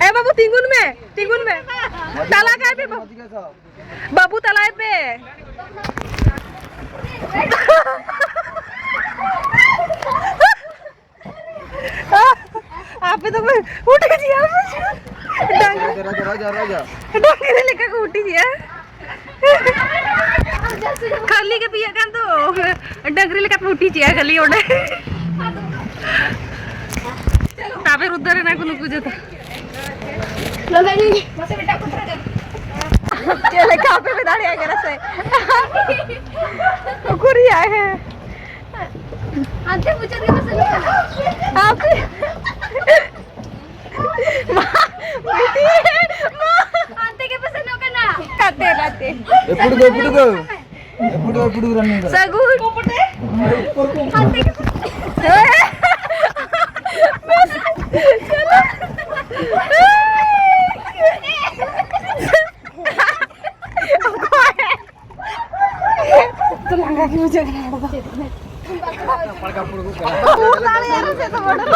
ᱮ ᱵᱟᱹᱵᱩ, ᱛᱤᱸᱜᱩᱱ ᱢᱮ, ᱛᱤᱸᱜᱩᱱ ᱢᱮ᱾ ᱛᱟᱞᱟ ᱠᱟᱭ ᱯᱮ ᱵᱟᱹᱵᱩ᱾ ᱵᱟᱹᱵᱩ, ᱛᱟᱞᱟᱭ ᱯᱮ᱾ ᱟᱯᱮ ᱫᱚᱯᱮ ᱩᱴᱷᱟᱹ ᱡᱤᱭᱟ᱾ ᱨᱟᱡᱟ, ᱨᱟᱡᱟ, ᱨᱟᱡᱟ, ᱨᱟᱡᱟ᱾ ᱰᱟᱝᱨᱤ ᱞᱮᱠᱟ ᱠᱚ ᱦᱩᱴᱤᱡᱮᱜᱼᱟ᱾ ᱠᱷᱟᱹᱞᱤ ᱜᱮ ᱯᱤᱭᱟᱹᱜ ᱠᱟᱱ ᱫᱚ᱾ ᱰᱟᱝᱨᱤ ᱞᱮᱠᱟ ᱯᱮ ᱦᱩᱴᱤᱡᱮᱜᱼᱟ ᱠᱷᱟᱹᱞᱤ ᱚᱸᱰᱮ᱾ ᱛᱟᱵᱮᱨ ᱩᱛᱟᱹᱨ ᱮᱱᱟ ᱠᱚ ᱱᱩᱠᱩ ᱡᱚᱛᱚ᱾ ᱪᱮᱫ ᱞᱮᱠᱟ ᱟᱯᱮ ᱯᱮ ᱫᱟᱲᱮᱭᱟᱜ ᱠᱟᱱᱟ ᱥᱮ? ᱩᱠᱩᱨᱤᱭᱟᱭ, ᱦᱮᱸ᱾ ᱦᱟᱱᱛᱮ ᱢᱩᱪᱟᱹᱫ ᱨᱮ ᱯᱮ ᱥᱮᱱᱚᱜ ᱠᱟᱱᱟ᱾ ᱟᱯᱮ ᱢᱟ, ᱵᱤᱴᱤ, ᱢᱟ᱾ ᱦᱟᱱᱛᱮ ᱜᱮ ᱯᱮ ᱥᱮᱱᱚᱜ ᱠᱟᱱᱟ᱾ ᱦᱟᱱᱛᱮ, ᱦᱟᱱᱛᱮ᱾ ᱮᱯᱩᱲ ᱜᱚ, ᱮᱯᱩᱲ ᱜᱚ᱾ ᱮᱯᱩᱲ ᱜᱚ, ᱮᱯᱩᱲ ᱜᱚ, running ᱠᱟᱱᱟ᱾ ᱥᱟᱹᱜᱩᱱ᱾ ᱦᱟᱱᱛᱮ ᱜᱮ ᱯᱮ ᱞᱟᱸᱜᱟ ᱜᱮ ᱵᱩᱡᱷᱟᱹᱜ ᱠᱟᱱᱟ ᱱᱚᱰᱮ ᱫᱚ᱾ ᱩᱰᱩᱠ ᱫᱟᱲᱮᱭᱟᱜ ᱨᱮ ᱪᱮᱫ ᱦᱚᱸ ᱵᱟᱹᱱᱩᱜ᱾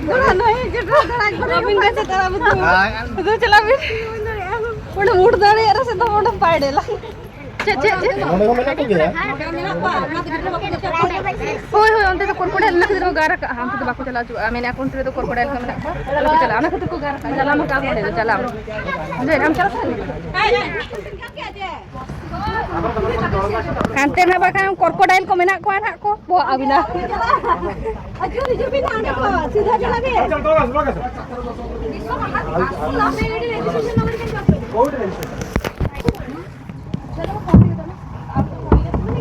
ᱜᱚᱲᱟ ᱱᱚᱭ ᱡᱮᱴᱟ ᱫᱟᱲᱟ ᱠᱚᱨᱮ ᱟᱹᱵᱤᱱ ᱜᱮ ᱪᱮᱫ ᱟᱹᱵᱤᱱ ᱫᱚ᱾ ᱟᱫᱚ ᱪᱟᱞᱟᱜ ᱵᱤᱱ᱾ ᱚᱸᱰᱮ ᱩᱰᱩᱠ ᱫᱟᱲᱮᱭᱟᱜ ᱨᱮ ᱪᱮᱫ ᱦᱚᱸ ᱵᱟᱹᱱᱩᱜ, ᱯᱟᱭᱰᱮᱞᱟ᱾ ᱪᱮᱫ, ᱪᱮᱫ, ᱪᱮᱫ? ᱱᱚᱰᱮ ᱦᱚᱸ ᱢᱮᱱᱟᱜ ᱠᱚᱜᱮᱭᱟ᱾ ᱦᱳᱭ, ᱦᱳᱭ, ᱚᱱᱛᱮ ᱫᱚ ᱠᱚᱨᱠᱚᱰᱟᱭ ᱚᱱᱟ ᱠᱷᱟᱹᱛᱤᱨ ᱠᱚ ᱜᱟᱨ ᱟᱠᱟᱜᱼᱟ, ᱚᱱᱛᱮ ᱫᱚ ᱵᱟᱠᱚ ᱪᱟᱞᱟᱣ ᱦᱚᱪᱚᱣᱟᱜᱼᱟ, ᱢᱮᱱᱮᱫᱼᱟ ᱠᱚ ᱚᱱᱛᱮ ᱨᱮᱫᱚ ᱠᱚᱨᱠᱚᱰᱟᱭ ᱠᱚ ᱢᱮᱱᱟᱜ ᱠᱚᱣᱟ, ᱟᱞᱚ ᱯᱮ ᱪᱟᱞᱟᱜᱼᱟ, ᱚᱱᱟ ᱠᱷᱟᱹᱛᱤᱨ ᱠᱚ ᱜᱟᱨ ᱟᱠᱟᱜᱼᱟ, ᱪᱟᱞᱟᱜ ᱢᱟ ᱚᱠᱟ ᱠᱚᱨᱮ ᱫᱚ ᱪᱟᱞᱟᱜ ᱢᱟ᱾ ᱵᱩᱡᱷᱟᱹᱣ, ᱟᱢ ᱪᱟᱞᱟᱜ ᱥᱟᱱᱟ ᱢᱮ? ᱦᱟᱱᱛᱮ ᱱᱟᱜ ᱵᱟᱠᱷᱟᱱ ᱠᱨᱳᱠᱳᱰᱟᱭᱤᱞ ᱠᱚ ᱢᱮᱱᱟᱜ ᱠᱚᱣᱟ ᱱᱟᱜ ᱠᱚ ᱵᱚᱦᱚᱜ ᱟᱹᱵᱤᱱᱟ᱾ ᱟᱹᱪᱩᱨ ᱦᱤᱡᱩᱜ ᱵᱤᱱ ᱦᱟᱸᱰᱮ ᱠᱚ, ᱥᱤᱫᱷᱟ ᱪᱟᱞᱟᱜ ᱵᱤᱱ᱾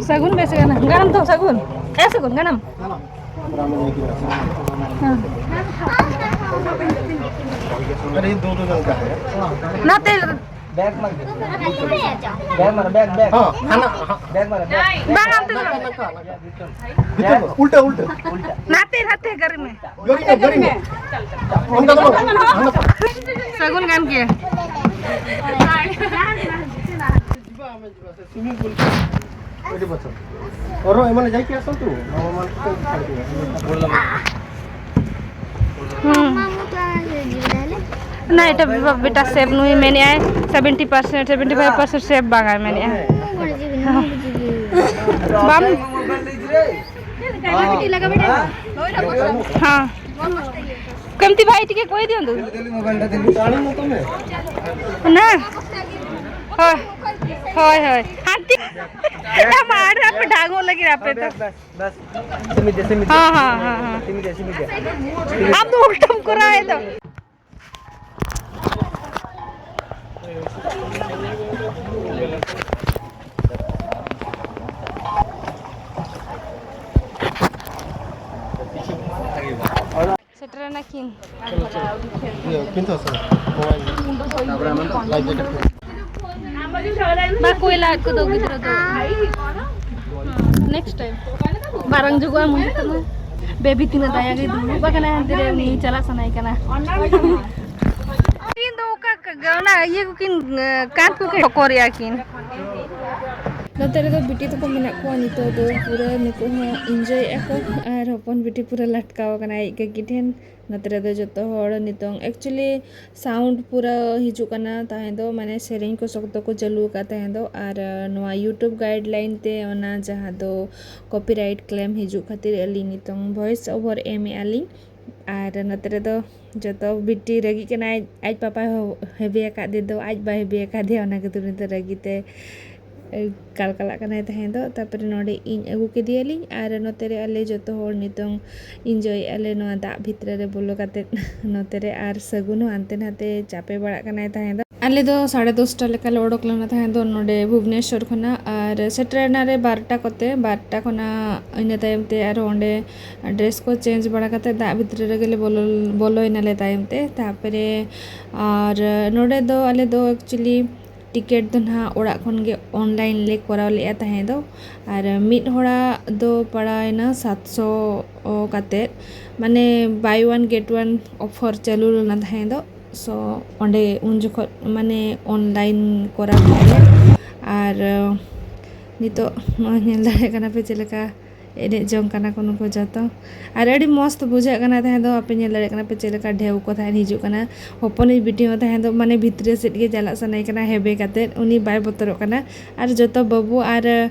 ᱥᱟᱹᱜᱩᱱ ᱵᱮᱥ ᱜᱟᱱᱟ᱾ ᱜᱟᱱᱟᱢ ᱛᱚ ᱥᱟᱹᱜᱩᱱ? ᱮ ᱥᱟᱹᱜᱩᱱ, ᱜᱟᱱᱟᱢ? ᱦᱮᱸ᱾ अरे, ये दो दो जन का है। ᱱᱟᱛᱮ ᱵᱮᱜᱽ ᱢᱟᱨ ᱵᱮᱜᱽ᱾ ᱵᱮᱜᱽ ᱢᱟᱨ ᱵᱮᱜᱽ, ᱵᱮᱜᱽ᱾ ᱦᱟᱱᱟ, ᱦᱟᱱᱟ᱾ ᱵᱮᱜᱽ ᱢᱟᱨ ᱵᱮᱜᱽ᱾ ᱵᱟᱝ, ᱟᱢ ᱛᱮ ᱫᱚ ᱵᱟᱝ᱾ ᱵᱷᱤᱛᱚᱨ, ᱩᱞᱴᱟᱹ, ᱩᱞᱴᱟᱹ᱾ ᱱᱟᱛᱮ, ᱱᱟᱛᱮ ᱜᱟᱹᱨᱤ ᱢᱮ᱾ ᱜᱟᱹᱨᱤ ᱢᱮ, ᱜᱟᱹᱨᱤ ᱢᱮ᱾ ᱚᱱᱠᱟ ᱫᱚ ᱵᱟᱝ᱾ ᱦᱟᱱᱟ᱾ ᱥᱟᱹᱜᱩᱱ ᱜᱟᱱ ᱜᱮ᱾ Swimming pool. ᱟᱹᱰᱤ ᱵᱚᱪᱷᱚᱨ᱾ ᱚᱨᱚ ᱮᱢᱟᱱ ᱡᱟᱭ ᱠᱤ ᱟᱥᱚᱱᱛᱩ? ᱦᱩᱸ᱾ ᱢᱟᱢᱟ ᱢᱚᱛᱚ ᱟᱭ ᱦᱩᱭᱩᱜ ᱜᱮᱭᱟ ᱛᱟᱦᱞᱮ᱾ ᱱᱟ, ᱮᱴᱟ ᱵᱮᱴᱟ ᱥᱮᱵᱷ ᱱᱩᱭ ᱢᱮᱱᱮᱜᱼᱟᱭ seventy percent, seventy five percent ᱥᱮᱵᱷ ᱵᱟᱝᱟᱭ ᱢᱮᱱᱮᱜᱼᱟ᱾ ᱵᱟᱢ ᱦᱮᱸ᱾ କେମିତି ଭାଇ ଟିକେ କହିଦିଅନ୍ତୁ। ନା। ହଁ। ହଏ ହଏ। ଆଣ୍ଟି। ଆମ ଆଡ଼େ ଆମେ ଢାଙ୍ଗ ଲାଗି ରାପେ ତ। ବାସ୍, ବାସ୍। ସେମିତି, ସେମିତି। ହଁ, ହଁ, ହଁ, ହଁ। ସେମିତି, ସେମିତି। ଆମ ତ ଉଲଟମ କରା ହଏ ତ। ᱥᱮᱴᱮᱨᱮᱱᱟ ᱠᱤᱱ᱾ ᱤᱭᱟᱹ, ᱯᱤᱱ ᱛᱟᱥᱟ, ᱢᱳᱵᱟᱭᱤᱞ᱾ ᱞᱟᱭᱤᱴ ᱡᱮᱠᱮᱴ ᱠᱚ᱾ ᱵᱟ ᱠᱚᱭᱞᱟ ᱠᱚᱫᱚ ᱜᱤᱫᱽᱨᱟᱹ ᱫᱚ᱾ Next time. ᱢᱟᱨᱟᱝ ᱡᱩᱜᱩᱜᱼᱟ ᱢᱚᱱᱮ ᱠᱟᱱᱟ᱾ ᱵᱮᱵᱤ ᱛᱤᱱᱟᱹᱜ ᱫᱟᱭᱟ ᱜᱮ ᱫᱩᱲᱩᱵ ᱟᱠᱟᱱᱟᱭ ᱦᱟᱱᱛᱮ ᱨᱮ, ᱩᱱᱤ ᱪᱟᱞᱟᱜ ᱥᱟᱱᱟᱭᱮ ᱠᱟᱱᱟ᱾ ᱤᱧ ᱫᱚ ᱚᱠᱟ ᱠ-, ᱚᱱᱟ ᱤᱭᱟᱹ ᱠᱚᱠᱤᱱ, ᱠᱟᱸᱛ ᱠᱚᱠᱤᱱ ᱴᱷᱚᱠᱚᱨᱮᱜᱼᱟ ᱠᱤᱱ᱾ ᱱᱚᱛᱮ ᱨᱮᱫᱚ ᱵᱤᱴᱤ ᱛᱟᱠᱚ ᱢᱮᱱᱟᱜ ᱠᱚᱣᱟ ᱱᱤᱛᱚᱜ ᱫᱚ, ᱯᱩᱨᱟᱹ ᱱᱩᱠᱩ ᱦᱚᱸ ᱤᱱᱡᱚᱭᱮᱜᱼᱟ ᱠᱚ᱾ ᱟᱨ ᱦᱚᱯᱚᱱ ᱵᱤᱴᱤ ᱯᱩᱨᱟᱹ ᱞᱟᱴᱠᱟᱣ ᱟᱠᱟᱱᱟᱭ ᱟᱡ ᱠᱟᱹᱠᱤ ᱴᱷᱮᱱ᱾ ᱱᱚᱛᱮ ᱨᱮᱫᱚ ᱡᱚᱛᱚ ᱦᱚᱲ ᱱᱤᱛᱚᱝ actually sound ᱯᱩᱨᱟᱹ ᱦᱤᱡᱩᱜ ᱠᱟᱱᱟ ᱛᱟᱦᱮᱸ ᱫᱚ, ᱢᱟᱱᱮ ᱥᱮᱨᱮᱧ ᱠᱚ ᱥᱚᱠᱛᱚ ᱠᱚ ᱪᱟᱹᱞᱩ ᱟᱠᱟᱫ ᱛᱟᱦᱮᱸ ᱫᱚ᱾ ᱟᱨ ᱱᱚᱣᱟ YouTube guideline ᱛᱮ ᱚᱱᱟ ᱡᱟᱦᱟᱸ ᱫᱚ copyright claim ᱦᱤᱡᱩᱜ ᱠᱷᱟᱹᱛᱤᱨ ᱟᱹᱞᱤᱧ ᱱᱤᱛᱚᱝ voice over ᱮᱢᱮᱜᱼᱟ ᱞᱤᱧ᱾ ᱟᱨ ᱱᱚᱛᱮ ᱨᱮᱫᱚ ᱡᱚᱛᱚ ᱵᱤᱴᱤ ᱨᱟᱹᱜᱤᱜ ᱠᱟᱱᱟᱭ, ᱟᱡ ᱯᱟᱯᱟᱭ ᱦᱚ-, ᱦᱮᱵᱮ ᱟᱠᱟᱫᱮ ᱫᱚ, ᱟᱡ ᱵᱟᱭ ᱦᱮᱵᱮ ᱟᱠᱟᱫᱮᱭᱟ, ᱚᱱᱟ ᱠᱷᱟᱹᱛᱤᱨ ᱩᱱᱤ ᱫᱚ ᱨᱟᱹᱜᱤ ᱛᱮ ᱠᱟᱞᱠᱟᱞᱟᱜ ᱠᱟᱱᱟᱭ ᱛᱟᱦᱮᱸ ᱫᱚ᱾ ᱛᱟᱨᱯᱚᱨᱮ ᱱᱚᱰᱮ ᱤᱧ ᱟᱹᱜᱩ ᱠᱮᱫᱮᱭᱟᱞᱤᱧ ᱟᱨ ᱱᱚᱛᱮ ᱨᱮ ᱟᱞᱮ ᱡᱚᱛᱚ ᱦᱚᱲ ᱱᱤᱛᱚᱝ ᱤᱱᱡᱚᱭᱮᱫᱼᱟ ᱞᱮ ᱱᱚᱣᱟ ᱫᱟᱜ ᱵᱷᱤᱛᱨᱤ ᱨᱮ ᱵᱚᱞᱚ ᱠᱟᱛᱮᱫ᱾ ᱱᱚᱛᱮ ᱨᱮ ᱟᱨ ᱥᱟᱹᱜᱩᱱ ᱦᱚᱸ ᱦᱟᱱᱛᱮ ᱱᱟᱛᱮ ᱪᱟᱯᱮ ᱵᱟᱲᱟᱜ ᱠᱟᱱᱟᱭ ᱛᱟᱦᱮᱸ ᱫᱚ᱾ ᱟᱞᱮ ᱫᱚ ᱥᱟᱲᱮ ᱫᱚᱥᱴᱟ ᱞᱮᱠᱟ ᱞᱮ ᱚᱰᱚᱠ ᱞᱮᱱᱟ ᱛᱟᱦᱮᱸ ᱫᱚ ᱱᱚᱰᱮ ᱵᱷᱩᱵᱽᱱᱮᱥᱚᱨ ᱠᱷᱚᱱᱟᱜ, ᱟᱨ ᱥᱮᱴᱮᱨ ᱮᱱᱟ ᱞᱮ ᱵᱟᱨᱚᱴᱟ ᱠᱚᱛᱮ᱾ ᱵᱟᱨᱚᱴᱟ ᱠᱷᱚᱱᱟᱜ ᱤᱱᱟᱹ ᱛᱟᱭᱚᱢ ᱛᱮ ᱟᱨᱦᱚᱸ ᱚᱸᱰᱮ ᱰᱨᱮᱥ ᱠᱚ ᱪᱮᱧᱡᱽ ᱵᱟᱲᱟ ᱠᱟᱛᱮᱫ ᱫᱟᱜ ᱵᱷᱤᱛᱨᱤ ᱨᱮᱜᱮ ᱞᱮ ᱵᱚᱞᱚ, ᱵᱚᱞᱚᱭᱮᱱᱟ ᱞᱮ ᱛᱟᱭᱚᱢ ᱛᱮ᱾ ᱛᱟᱨᱯᱚᱨᱮ ᱟᱨ ᱱᱚᱰᱮ ᱫᱚ ᱟᱞᱮ ᱫᱚ actually ᱴᱤᱠᱤᱴ ᱫᱚ ᱱᱟᱦᱟᱜ ᱚᱲᱟᱜ ᱠᱷᱚᱱ ᱜᱮ online ᱞᱮ ᱠᱚᱨᱟᱣ ᱞᱮᱫᱼᱟ ᱛᱟᱦᱮᱸ ᱫᱚ᱾ ᱟᱨ ᱢᱤᱫ ᱦᱚᱲᱟᱜ ᱫᱚ ᱯᱟᱲᱟᱣᱮᱱᱟ ᱥᱟᱛᱥᱚ ᱠᱟᱛᱮᱫ, ᱢᱟᱱᱮ buy one get one offer ᱪᱟᱹᱞᱩ ᱞᱮᱱᱟ ᱛᱟᱦᱮᱸ ᱫᱚ᱾ ᱥᱳ ᱚᱸᱰᱮ ᱩᱱ ᱡᱚᱠᱷᱚᱱ ᱢᱟᱱᱮ online ᱠᱚᱨᱟᱣ ᱠᱮᱫᱼᱟ ᱞᱮ᱾ ᱟᱨ ᱱᱤᱛᱚᱜ ᱱᱚᱜᱼᱚᱭ ᱧᱮᱞ ᱫᱟᱲᱮᱭᱟᱜ ᱠᱟᱱᱟ ᱯᱮ ᱪᱮᱫ ᱞᱮᱠᱟ ᱮᱱᱮᱡ ᱡᱚᱝ ᱠᱟᱱᱟ ᱠᱚ ᱱᱩᱠᱩ ᱡᱚᱛᱚ᱾ ᱟᱨ ᱟᱹᱰᱤ ᱢᱚᱸᱡᱽ ᱵᱩᱡᱷᱟᱹᱜ ᱠᱟᱱᱟ ᱛᱟᱦᱮᱸ ᱫᱚ᱾ ᱟᱯᱮ ᱧᱮᱞ ᱫᱟᱲᱮᱭᱟᱜ ᱠᱟᱱᱟ ᱯᱮ ᱪᱮᱫ ᱞᱮᱠᱟ ᱰᱷᱮᱣ ᱠᱚ ᱛᱟᱦᱮᱸ ᱦᱤᱡᱩᱜ ᱠᱟᱱᱟ᱾ ᱦᱚᱯᱚᱱᱤᱡ ᱵᱤᱴᱤ ᱦᱚᱸ ᱛᱟᱦᱮᱸ ᱫᱚ ᱢᱟᱱᱮ ᱵᱷᱤᱛᱨᱤ ᱥᱮᱫ ᱜᱮ ᱪᱟᱞᱟᱜ ᱥᱟᱱᱟᱭᱮ ᱠᱟᱱᱟ ᱦᱮᱵᱮ ᱠᱟᱛᱮᱫ, ᱩᱱᱤ ᱵᱟᱭ ᱵᱚᱛᱚᱨᱚᱜ ᱠᱟᱱᱟ᱾ ᱟᱨ ᱡᱚᱛᱚ ᱵᱟᱹᱵᱩ ᱟᱨ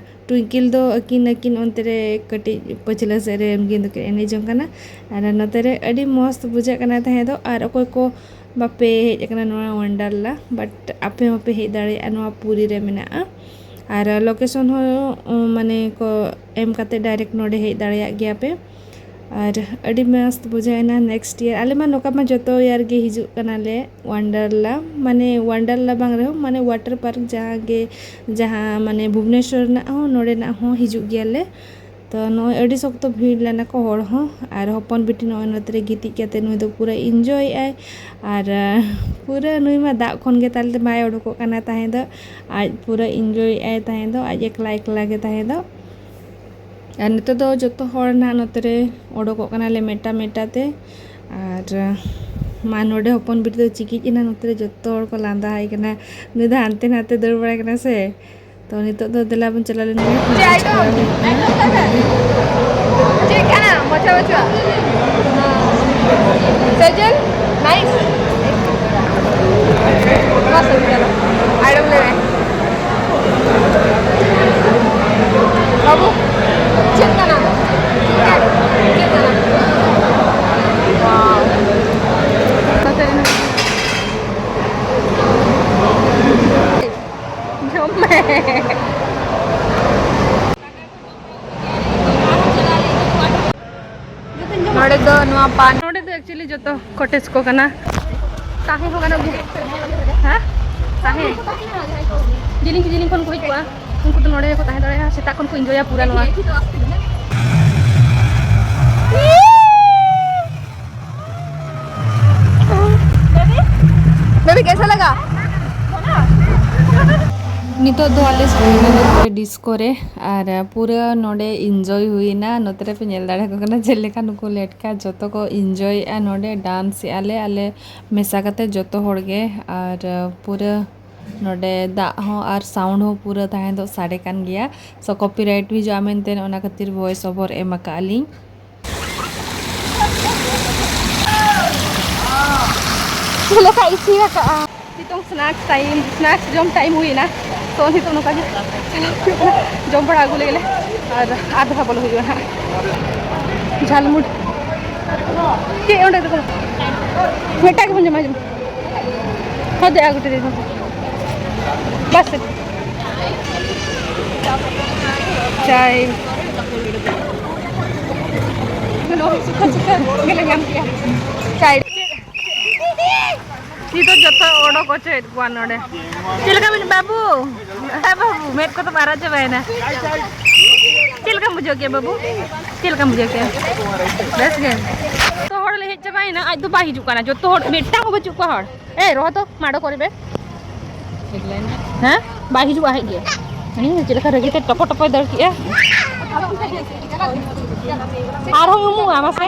ᱴᱩᱭᱤᱝᱠᱤᱞ ᱫᱚ ᱟᱹᱠᱤᱱ, ᱟᱹᱠᱤᱱ ᱚᱱᱛᱮ ᱨᱮ ᱠᱟᱹᱴᱤᱡ ᱯᱟᱹᱪᱷᱞᱟᱹ ᱥᱮᱫ ᱨᱮ ᱩᱱᱠᱤᱱ ᱫᱚᱠᱤᱱ ᱮᱱᱮᱡ ᱡᱚᱝ ᱠᱟᱱᱟ᱾ ᱟᱨ ᱱᱚᱛᱮ ᱨᱮ ᱟᱹᱰᱤ ᱢᱚᱸᱡᱽ ᱵᱩᱡᱷᱟᱹᱜ ᱠᱟᱱᱟ ᱛᱟᱦᱮᱸ ᱫᱚ᱾ ᱟᱨ ᱚᱠᱚᱭ ᱠᱚ ᱵᱟᱯᱮ ᱦᱮᱡ ᱟᱠᱟᱱᱟ ᱱᱚᱣᱟ ᱣᱟᱱᱰᱟᱨᱞᱟ, but ᱟᱯᱮ ᱦᱚᱸᱯᱮ ᱦᱮᱡ ᱫᱟᱲᱮᱭᱟᱜᱼᱟ, ᱱᱚᱣᱟ ᱯᱩᱨᱤ ᱨᱮ ᱢᱮᱱᱟᱜᱼᱟ᱾ ᱟᱨ ᱞᱳᱠᱮᱥᱚᱱ ᱦᱚᱸ, ᱩᱸ, ᱢᱟᱱᱮ ᱠᱚ ᱮᱢ ᱠᱟᱛᱮ ᱰᱟᱭᱨᱮᱠᱴ ᱱᱚᱰᱮ ᱦᱮᱡ ᱫᱟᱲᱮᱭᱟᱜ ᱜᱮᱭᱟ ᱯᱮ᱾ ᱟᱨ ᱟᱹᱰᱤ ᱢᱚᱸᱡᱽ ᱵᱩᱡᱷᱟᱹᱣ ᱮᱱᱟ ᱱᱮᱠᱥᱴ ᱤᱭᱟᱨ᱾ ᱟᱞᱮ ᱢᱟ ᱱᱚᱝᱠᱟ ᱢᱟ ᱡᱚᱛᱚ ᱤᱭᱟᱨ ᱜᱮ ᱦᱤᱡᱩᱜ ᱠᱟᱱᱟᱞᱮ ᱣᱟᱱᱰᱟᱨᱞᱟ, ᱢᱟᱱᱮ ᱣᱟᱱᱰᱟᱨᱞᱟ ᱵᱟᱝ ᱨᱮᱦᱚᱸ ᱢᱟᱱᱮ ᱣᱟᱴᱟᱨ ᱯᱟᱨᱠ ᱡᱟᱦᱟᱸ ᱜᱮ, ᱡᱟᱦᱟᱸ ᱢᱟᱱᱮ ᱵᱷᱩᱵᱽᱱᱮᱥᱚᱨ ᱨᱮᱱᱟᱜ ᱦᱚᱸ ᱱᱚᱰᱮᱱᱟᱜ ᱦᱚᱸ ᱦᱤᱡᱩᱜ ᱜᱮᱭᱟᱞᱮ᱾ ᱛᱚ ᱱᱚᱜᱼᱚᱭ ᱟᱹᱰᱤ ᱥᱚᱠᱛᱚ ᱵᱷᱤᱲ ᱞᱮᱱᱟ ᱠᱚ ᱦᱚᱲ ᱦᱚᱸ, ᱟᱨ ᱦᱚᱯᱚᱱ ᱵᱤᱴᱤ ᱱᱚᱜᱼᱚᱭ ᱱᱚᱛᱮ ᱨᱮ ᱜᱤᱛᱤᱡ ᱠᱟᱛᱮ ᱱᱩᱭ ᱫᱚ ᱯᱩᱨᱟᱹ ᱤᱱᱡᱚᱭᱮᱫ ᱟᱭ᱾ ᱟᱨ ᱟᱸ, ᱯᱩᱨᱟᱹ ᱱᱩᱭ ᱢᱟ ᱫᱟᱜ ᱠᱷᱚᱱ ᱜᱮ ᱛᱟᱞᱮ ᱵᱟᱭ ᱩᱰᱩᱠᱚᱜ ᱠᱟᱱᱟ ᱛᱟᱦᱮᱸ ᱫᱚ, ᱟᱡ ᱯᱩᱨᱟᱹ ᱤᱱᱡᱚᱭᱮᱫ ᱟᱭ ᱛᱟᱦᱮᱸ ᱫᱚ, ᱟᱡ ᱮᱠᱞᱟ ᱮᱠᱞᱟ ᱜᱮ ᱛᱟᱦᱮᱸ ᱫᱚ᱾ ᱟᱨ ᱱᱤᱛᱚᱜ ᱫᱚ ᱡᱚᱛᱚ ᱦᱚᱲ ᱱᱟᱦᱟᱜ ᱱᱚᱛᱮ ᱨᱮ ᱚᱰᱚᱠᱚᱜ ᱠᱟᱱᱟᱞᱮ ᱢᱮᱴᱟ ᱢᱮᱴᱟ ᱛᱮ᱾ ᱟᱨ ᱟᱸ, ᱢᱟ ᱱᱚᱰᱮ ᱦᱚᱯᱚᱱ ᱵᱤᱴᱤ ᱫᱚ ᱪᱤᱠᱤᱡ ᱮᱱᱟ, ᱱᱚᱛᱮ ᱨᱮ ᱡᱚᱛᱚ ᱦᱚᱲ ᱠᱚ ᱞᱟᱸᱫᱟ ᱟᱭ ᱠᱟᱱᱟ, ᱱᱩᱭ ᱫᱚ ᱦᱟᱱᱛᱮ ᱱᱟᱛᱮ ᱫᱟᱹᱲ ᱵᱟᱲᱟᱭ ᱠᱟᱱᱟ ᱥᱮ᱾ ᱛᱚ ᱱᱤᱛᱚᱜ ᱫᱚ ᱫᱮᱞᱟ ᱵᱚᱱ ᱪᱟᱞᱟᱣ ᱞᱮᱱ ᱜᱮ᱾ ᱪᱮᱫ ᱠᱟᱱᱟ? ᱢᱚᱪᱟ ᱢᱚᱪᱟ᱾ ᱥᱮᱡᱮᱞ, nice. ᱢᱟ ᱥᱮᱡᱮᱞ, ᱟᱭᱰᱚᱞ ᱞᱟᱹᱭ ᱢᱮ᱾ ᱵᱟᱹᱵᱩ, ᱪᱮᱫ ᱠᱟᱱᱟ? ᱪᱮᱫ ᱠᱟᱱᱟ? Wow. ᱡᱚᱢ ᱢᱮ᱾ ᱱᱚᱰᱮ ᱫᱚ ᱱᱚᱣᱟ ᱯᱟᱱ, ᱱᱚᱰᱮ ᱫᱚ actually ᱡᱚᱛᱚ cottage ᱠᱚ ᱠᱟᱱᱟ᱾ ᱛᱟᱦᱮᱸ ᱦᱚᱸ ᱜᱟᱱᱚᱜ ᱜᱮᱭᱟ᱾ ᱦᱮᱸ? ᱛᱟᱦᱮᱸ᱾ ᱡᱮᱞᱮᱧ ᱡᱮᱞᱮᱧ ᱠᱷᱚᱱ ᱠᱚ ᱦᱤᱡᱩᱜᱼᱟ᱾ ᱩᱱᱠᱩ ᱫᱚ ᱱᱚᱰᱮ ᱜᱮᱠᱚ ᱛᱟᱦᱮᱸ ᱫᱟᱲᱮᱭᱟᱜᱼᱟ᱾ ᱥᱮᱛᱟᱜ ᱠᱷᱚᱱ ᱠᱚ enjoyᱟ ᱯᱩᱨᱟᱹ ᱱᱚᱣᱟ᱾ ᱵᱮᱵᱤ, ᱠᱮᱥᱟ ᱞᱟᱜᱟ? ᱱᱤᱛᱚᱜ ᱫᱚ ᱟᱞᱮ ᱥᱮᱴᱮᱨ ᱮᱱᱟ ᱰᱤᱥᱠᱳ ᱨᱮ, ᱟᱨ ᱯᱩᱨᱟᱹ ᱱᱚᱰᱮ enjoy ᱦᱩᱭᱱᱟ᱾ ᱱᱚᱛᱮ ᱨᱮᱯᱮ ᱧᱮᱞ ᱫᱟᱲᱮᱭᱟᱠᱚ ᱠᱟᱱᱟ ᱪᱮᱫ ᱞᱮᱠᱟ ᱱᱩᱠᱩ ᱞᱮᱴᱠᱟ ᱡᱚᱛᱚ ᱠᱚ enjoyᱮᱫᱼᱟ᱾ ᱱᱚᱰᱮ dance ᱮᱫᱼᱟ ᱞᱮ ᱟᱞᱮ ᱢᱮᱥᱟ ᱠᱟᱛᱮ ᱡᱚᱛᱚ ᱦᱚᱲ ᱜᱮ, ᱟᱨ ᱯᱩᱨᱟᱹ ᱱᱚᱰᱮ ᱫᱟᱜ ᱦᱚᱸ ᱟᱨ ᱥᱟᱣᱩᱱᱰ ᱦᱚᱸ ᱯᱩᱨᱟᱹ ᱛᱟᱦᱮᱸ ᱫᱚ ᱥᱟᱰᱮ ᱠᱟᱱ ᱜᱮᱭᱟ, ᱥᱚ ᱠᱚᱯᱤᱨᱟᱭᱤᱴ ᱦᱤᱡᱩᱜᱼᱟ ᱢᱮᱱᱛᱮ ᱚᱱᱟ ᱠᱷᱟᱹᱛᱤᱨ ᱵᱷᱚᱭᱮᱥ ᱳᱵᱷᱟᱨ ᱮᱢ ᱟᱠᱟᱫᱼᱟ ᱞᱤᱧ᱾ ᱪᱮᱫ ᱞᱮᱠᱟ ᱤᱥᱤᱱ ᱟᱠᱟᱫᱼᱟ? ᱱᱤᱛᱚᱝ ᱥᱱᱮᱠᱥ ᱴᱟᱭᱤᱢ, ᱥᱱᱮᱠᱥ ᱡᱚᱢ ᱴᱟᱭᱤᱢ ᱦᱩᱭᱱᱟ᱾ ᱛᱚ ᱱᱤᱛᱚᱝ ᱱᱚᱝᱠᱟ ᱜᱮ ᱪᱟᱞᱟᱜ ᱦᱩᱭᱩᱜ ᱠᱟᱱᱟ, ᱡᱚᱢ ᱵᱟᱲᱟ ᱟᱹᱜᱩ ᱞᱮᱜᱮ ᱞᱮ᱾ ᱟᱨ ᱟᱨ ᱫᱷᱟᱣ ᱵᱚᱞᱚ ᱦᱩᱭᱩᱜᱼᱟ ᱦᱟᱸᱜ᱾ ᱡᱷᱟᱞᱢᱩᱲ ᱪᱮᱫ ᱚᱸᱰᱮ ᱫᱚᱠᱚ ᱢᱤᱫᱴᱟᱝ ᱜᱮᱵᱚᱱ ᱡᱚᱢᱟ, ᱡᱚᱢ᱾ ᱦᱚᱸ, ᱫᱮ, ᱟᱹᱜᱩ ᱦᱚᱴᱚ ᱫᱮ᱾ ᱵᱟᱥ᱾ ᱪᱟᱭ᱾ ᱥᱩᱠᱷᱟᱹ ᱥᱩᱠᱷᱟᱹ ᱜᱮᱞᱮ ᱧᱟᱢ ᱠᱮᱜᱼᱟ᱾ ᱪᱟᱭ᱾ ᱱᱤᱛᱚᱜ ᱡᱚᱛᱚ ᱚᱰᱚᱠ ᱚᱪᱚᱭᱮᱫ ᱠᱚᱣᱟ ᱱᱚᱰᱮ᱾ ᱪᱮᱫ ᱞᱮᱠᱟ ᱢᱮᱱᱟᱜ ᱵᱟᱹᱵᱩ? ᱦᱮᱸ ᱵᱟᱹᱵᱩ, ᱢᱮᱫ ᱠᱚᱫᱚ ᱢᱟᱨᱟ ᱪᱟᱵᱟᱭᱮᱱᱟ᱾ ᱪᱮᱫ ᱞᱮᱠᱟᱢ ᱵᱩᱡᱷᱟᱹᱣ ᱠᱮᱜᱼᱟ ᱵᱟᱹᱵᱩ? ᱪᱮᱫ ᱞᱮᱠᱟᱢ ᱵᱩᱡᱷᱟᱹᱣ ᱠᱮᱜᱼᱟ? ᱵᱮᱥ ᱜᱮ? ᱡᱚᱛᱚ ᱦᱚᱲ ᱞᱮ ᱦᱮᱡ ᱪᱟᱵᱟᱭᱮᱱᱟ, ᱟᱡ ᱫᱚ ᱵᱟᱭ ᱦᱤᱡᱩᱜ ᱠᱟᱱᱟ᱾ ᱡᱚᱛᱚ ᱦᱚᱲ, ᱢᱤᱫᱴᱟᱝ ᱦᱚᱸ ᱵᱟᱹᱪᱩᱜ ᱠᱚᱣᱟ ᱦᱚᱲ᱾ ᱮᱭ, ᱨᱚᱲ ᱛᱚ, ᱢᱟᱰᱚ ᱠᱚᱨᱮ ᱵᱮ᱾ ᱦᱮᱸ? ᱵᱟᱭ ᱦᱤᱡᱩᱜᱼᱟ ᱦᱮᱡ ᱜᱮ᱾ ᱦᱮᱸ, ᱪᱮᱫ ᱞᱮᱠᱟ ᱨᱟᱹᱜᱤ ᱛᱮ ᱴᱚᱯᱚ ᱴᱚᱯᱚᱭ ᱫᱟᱹᱲ ᱠᱮᱜᱼᱟ᱾ ᱟᱨᱦᱚᱸ ᱩᱢᱩᱜᱼᱟ, ᱢᱟᱥᱮ᱾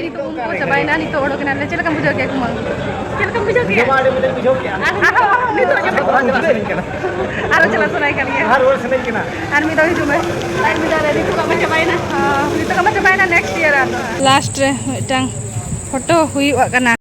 ᱱᱤᱛᱚᱜ ᱩᱢ ᱠᱚ ᱪᱟᱵᱟᱭᱮᱱᱟ, ᱱᱤᱛᱚᱜ ᱚᱰᱚᱠ ᱮᱱᱟᱞᱮ᱾ ᱪᱮᱫ ᱞᱮᱠᱟᱢ ᱵᱩᱡᱷᱟᱹᱣ ᱠᱮᱜᱼᱟ ᱠᱩᱢᱟᱹᱝ? ᱪᱮᱫ ᱞᱮᱠᱟᱢ ᱵᱩᱡᱷᱟᱹᱣ ᱠᱮᱜᱼᱟ? ᱟᱨᱦᱚᱸ, ᱟᱨᱦᱚᱸ, ᱱᱤᱛᱚᱜ ᱡᱚᱢ ᱟᱨᱦᱚᱸ ᱪᱟᱞᱟᱜ ᱥᱟᱱᱟᱭᱮ ᱠᱟᱱ ᱜᱮᱭᱟ᱾ ᱟᱨ ᱨᱩᱣᱟᱹᱲ ᱥᱟᱱᱟᱧ ᱠᱟᱱᱟ᱾ ᱟᱨ ᱢᱤᱫ ᱫᱷᱟᱣ ᱦᱤᱡᱩᱜ ᱢᱮ᱾ ᱟᱨ ᱢᱤᱫ ᱫᱷᱟᱣ ᱨᱮ ᱱᱤᱛᱚᱜ ᱟᱢᱟᱜ ᱪᱟᱵᱟᱭᱮᱱᱟ᱾ ᱦᱚᱸ, ᱱᱤᱛᱚᱜ ᱟᱢᱟᱜ ᱪᱟᱵᱟᱭᱮᱱᱟ, next year ᱟᱨ ᱞᱟᱥᱴ ᱨᱮ ᱢᱤᱫᱴᱟᱝ ᱯᱷᱳᱴᱳ ᱦᱩᱭᱩᱜ ᱠᱟᱱᱟ᱾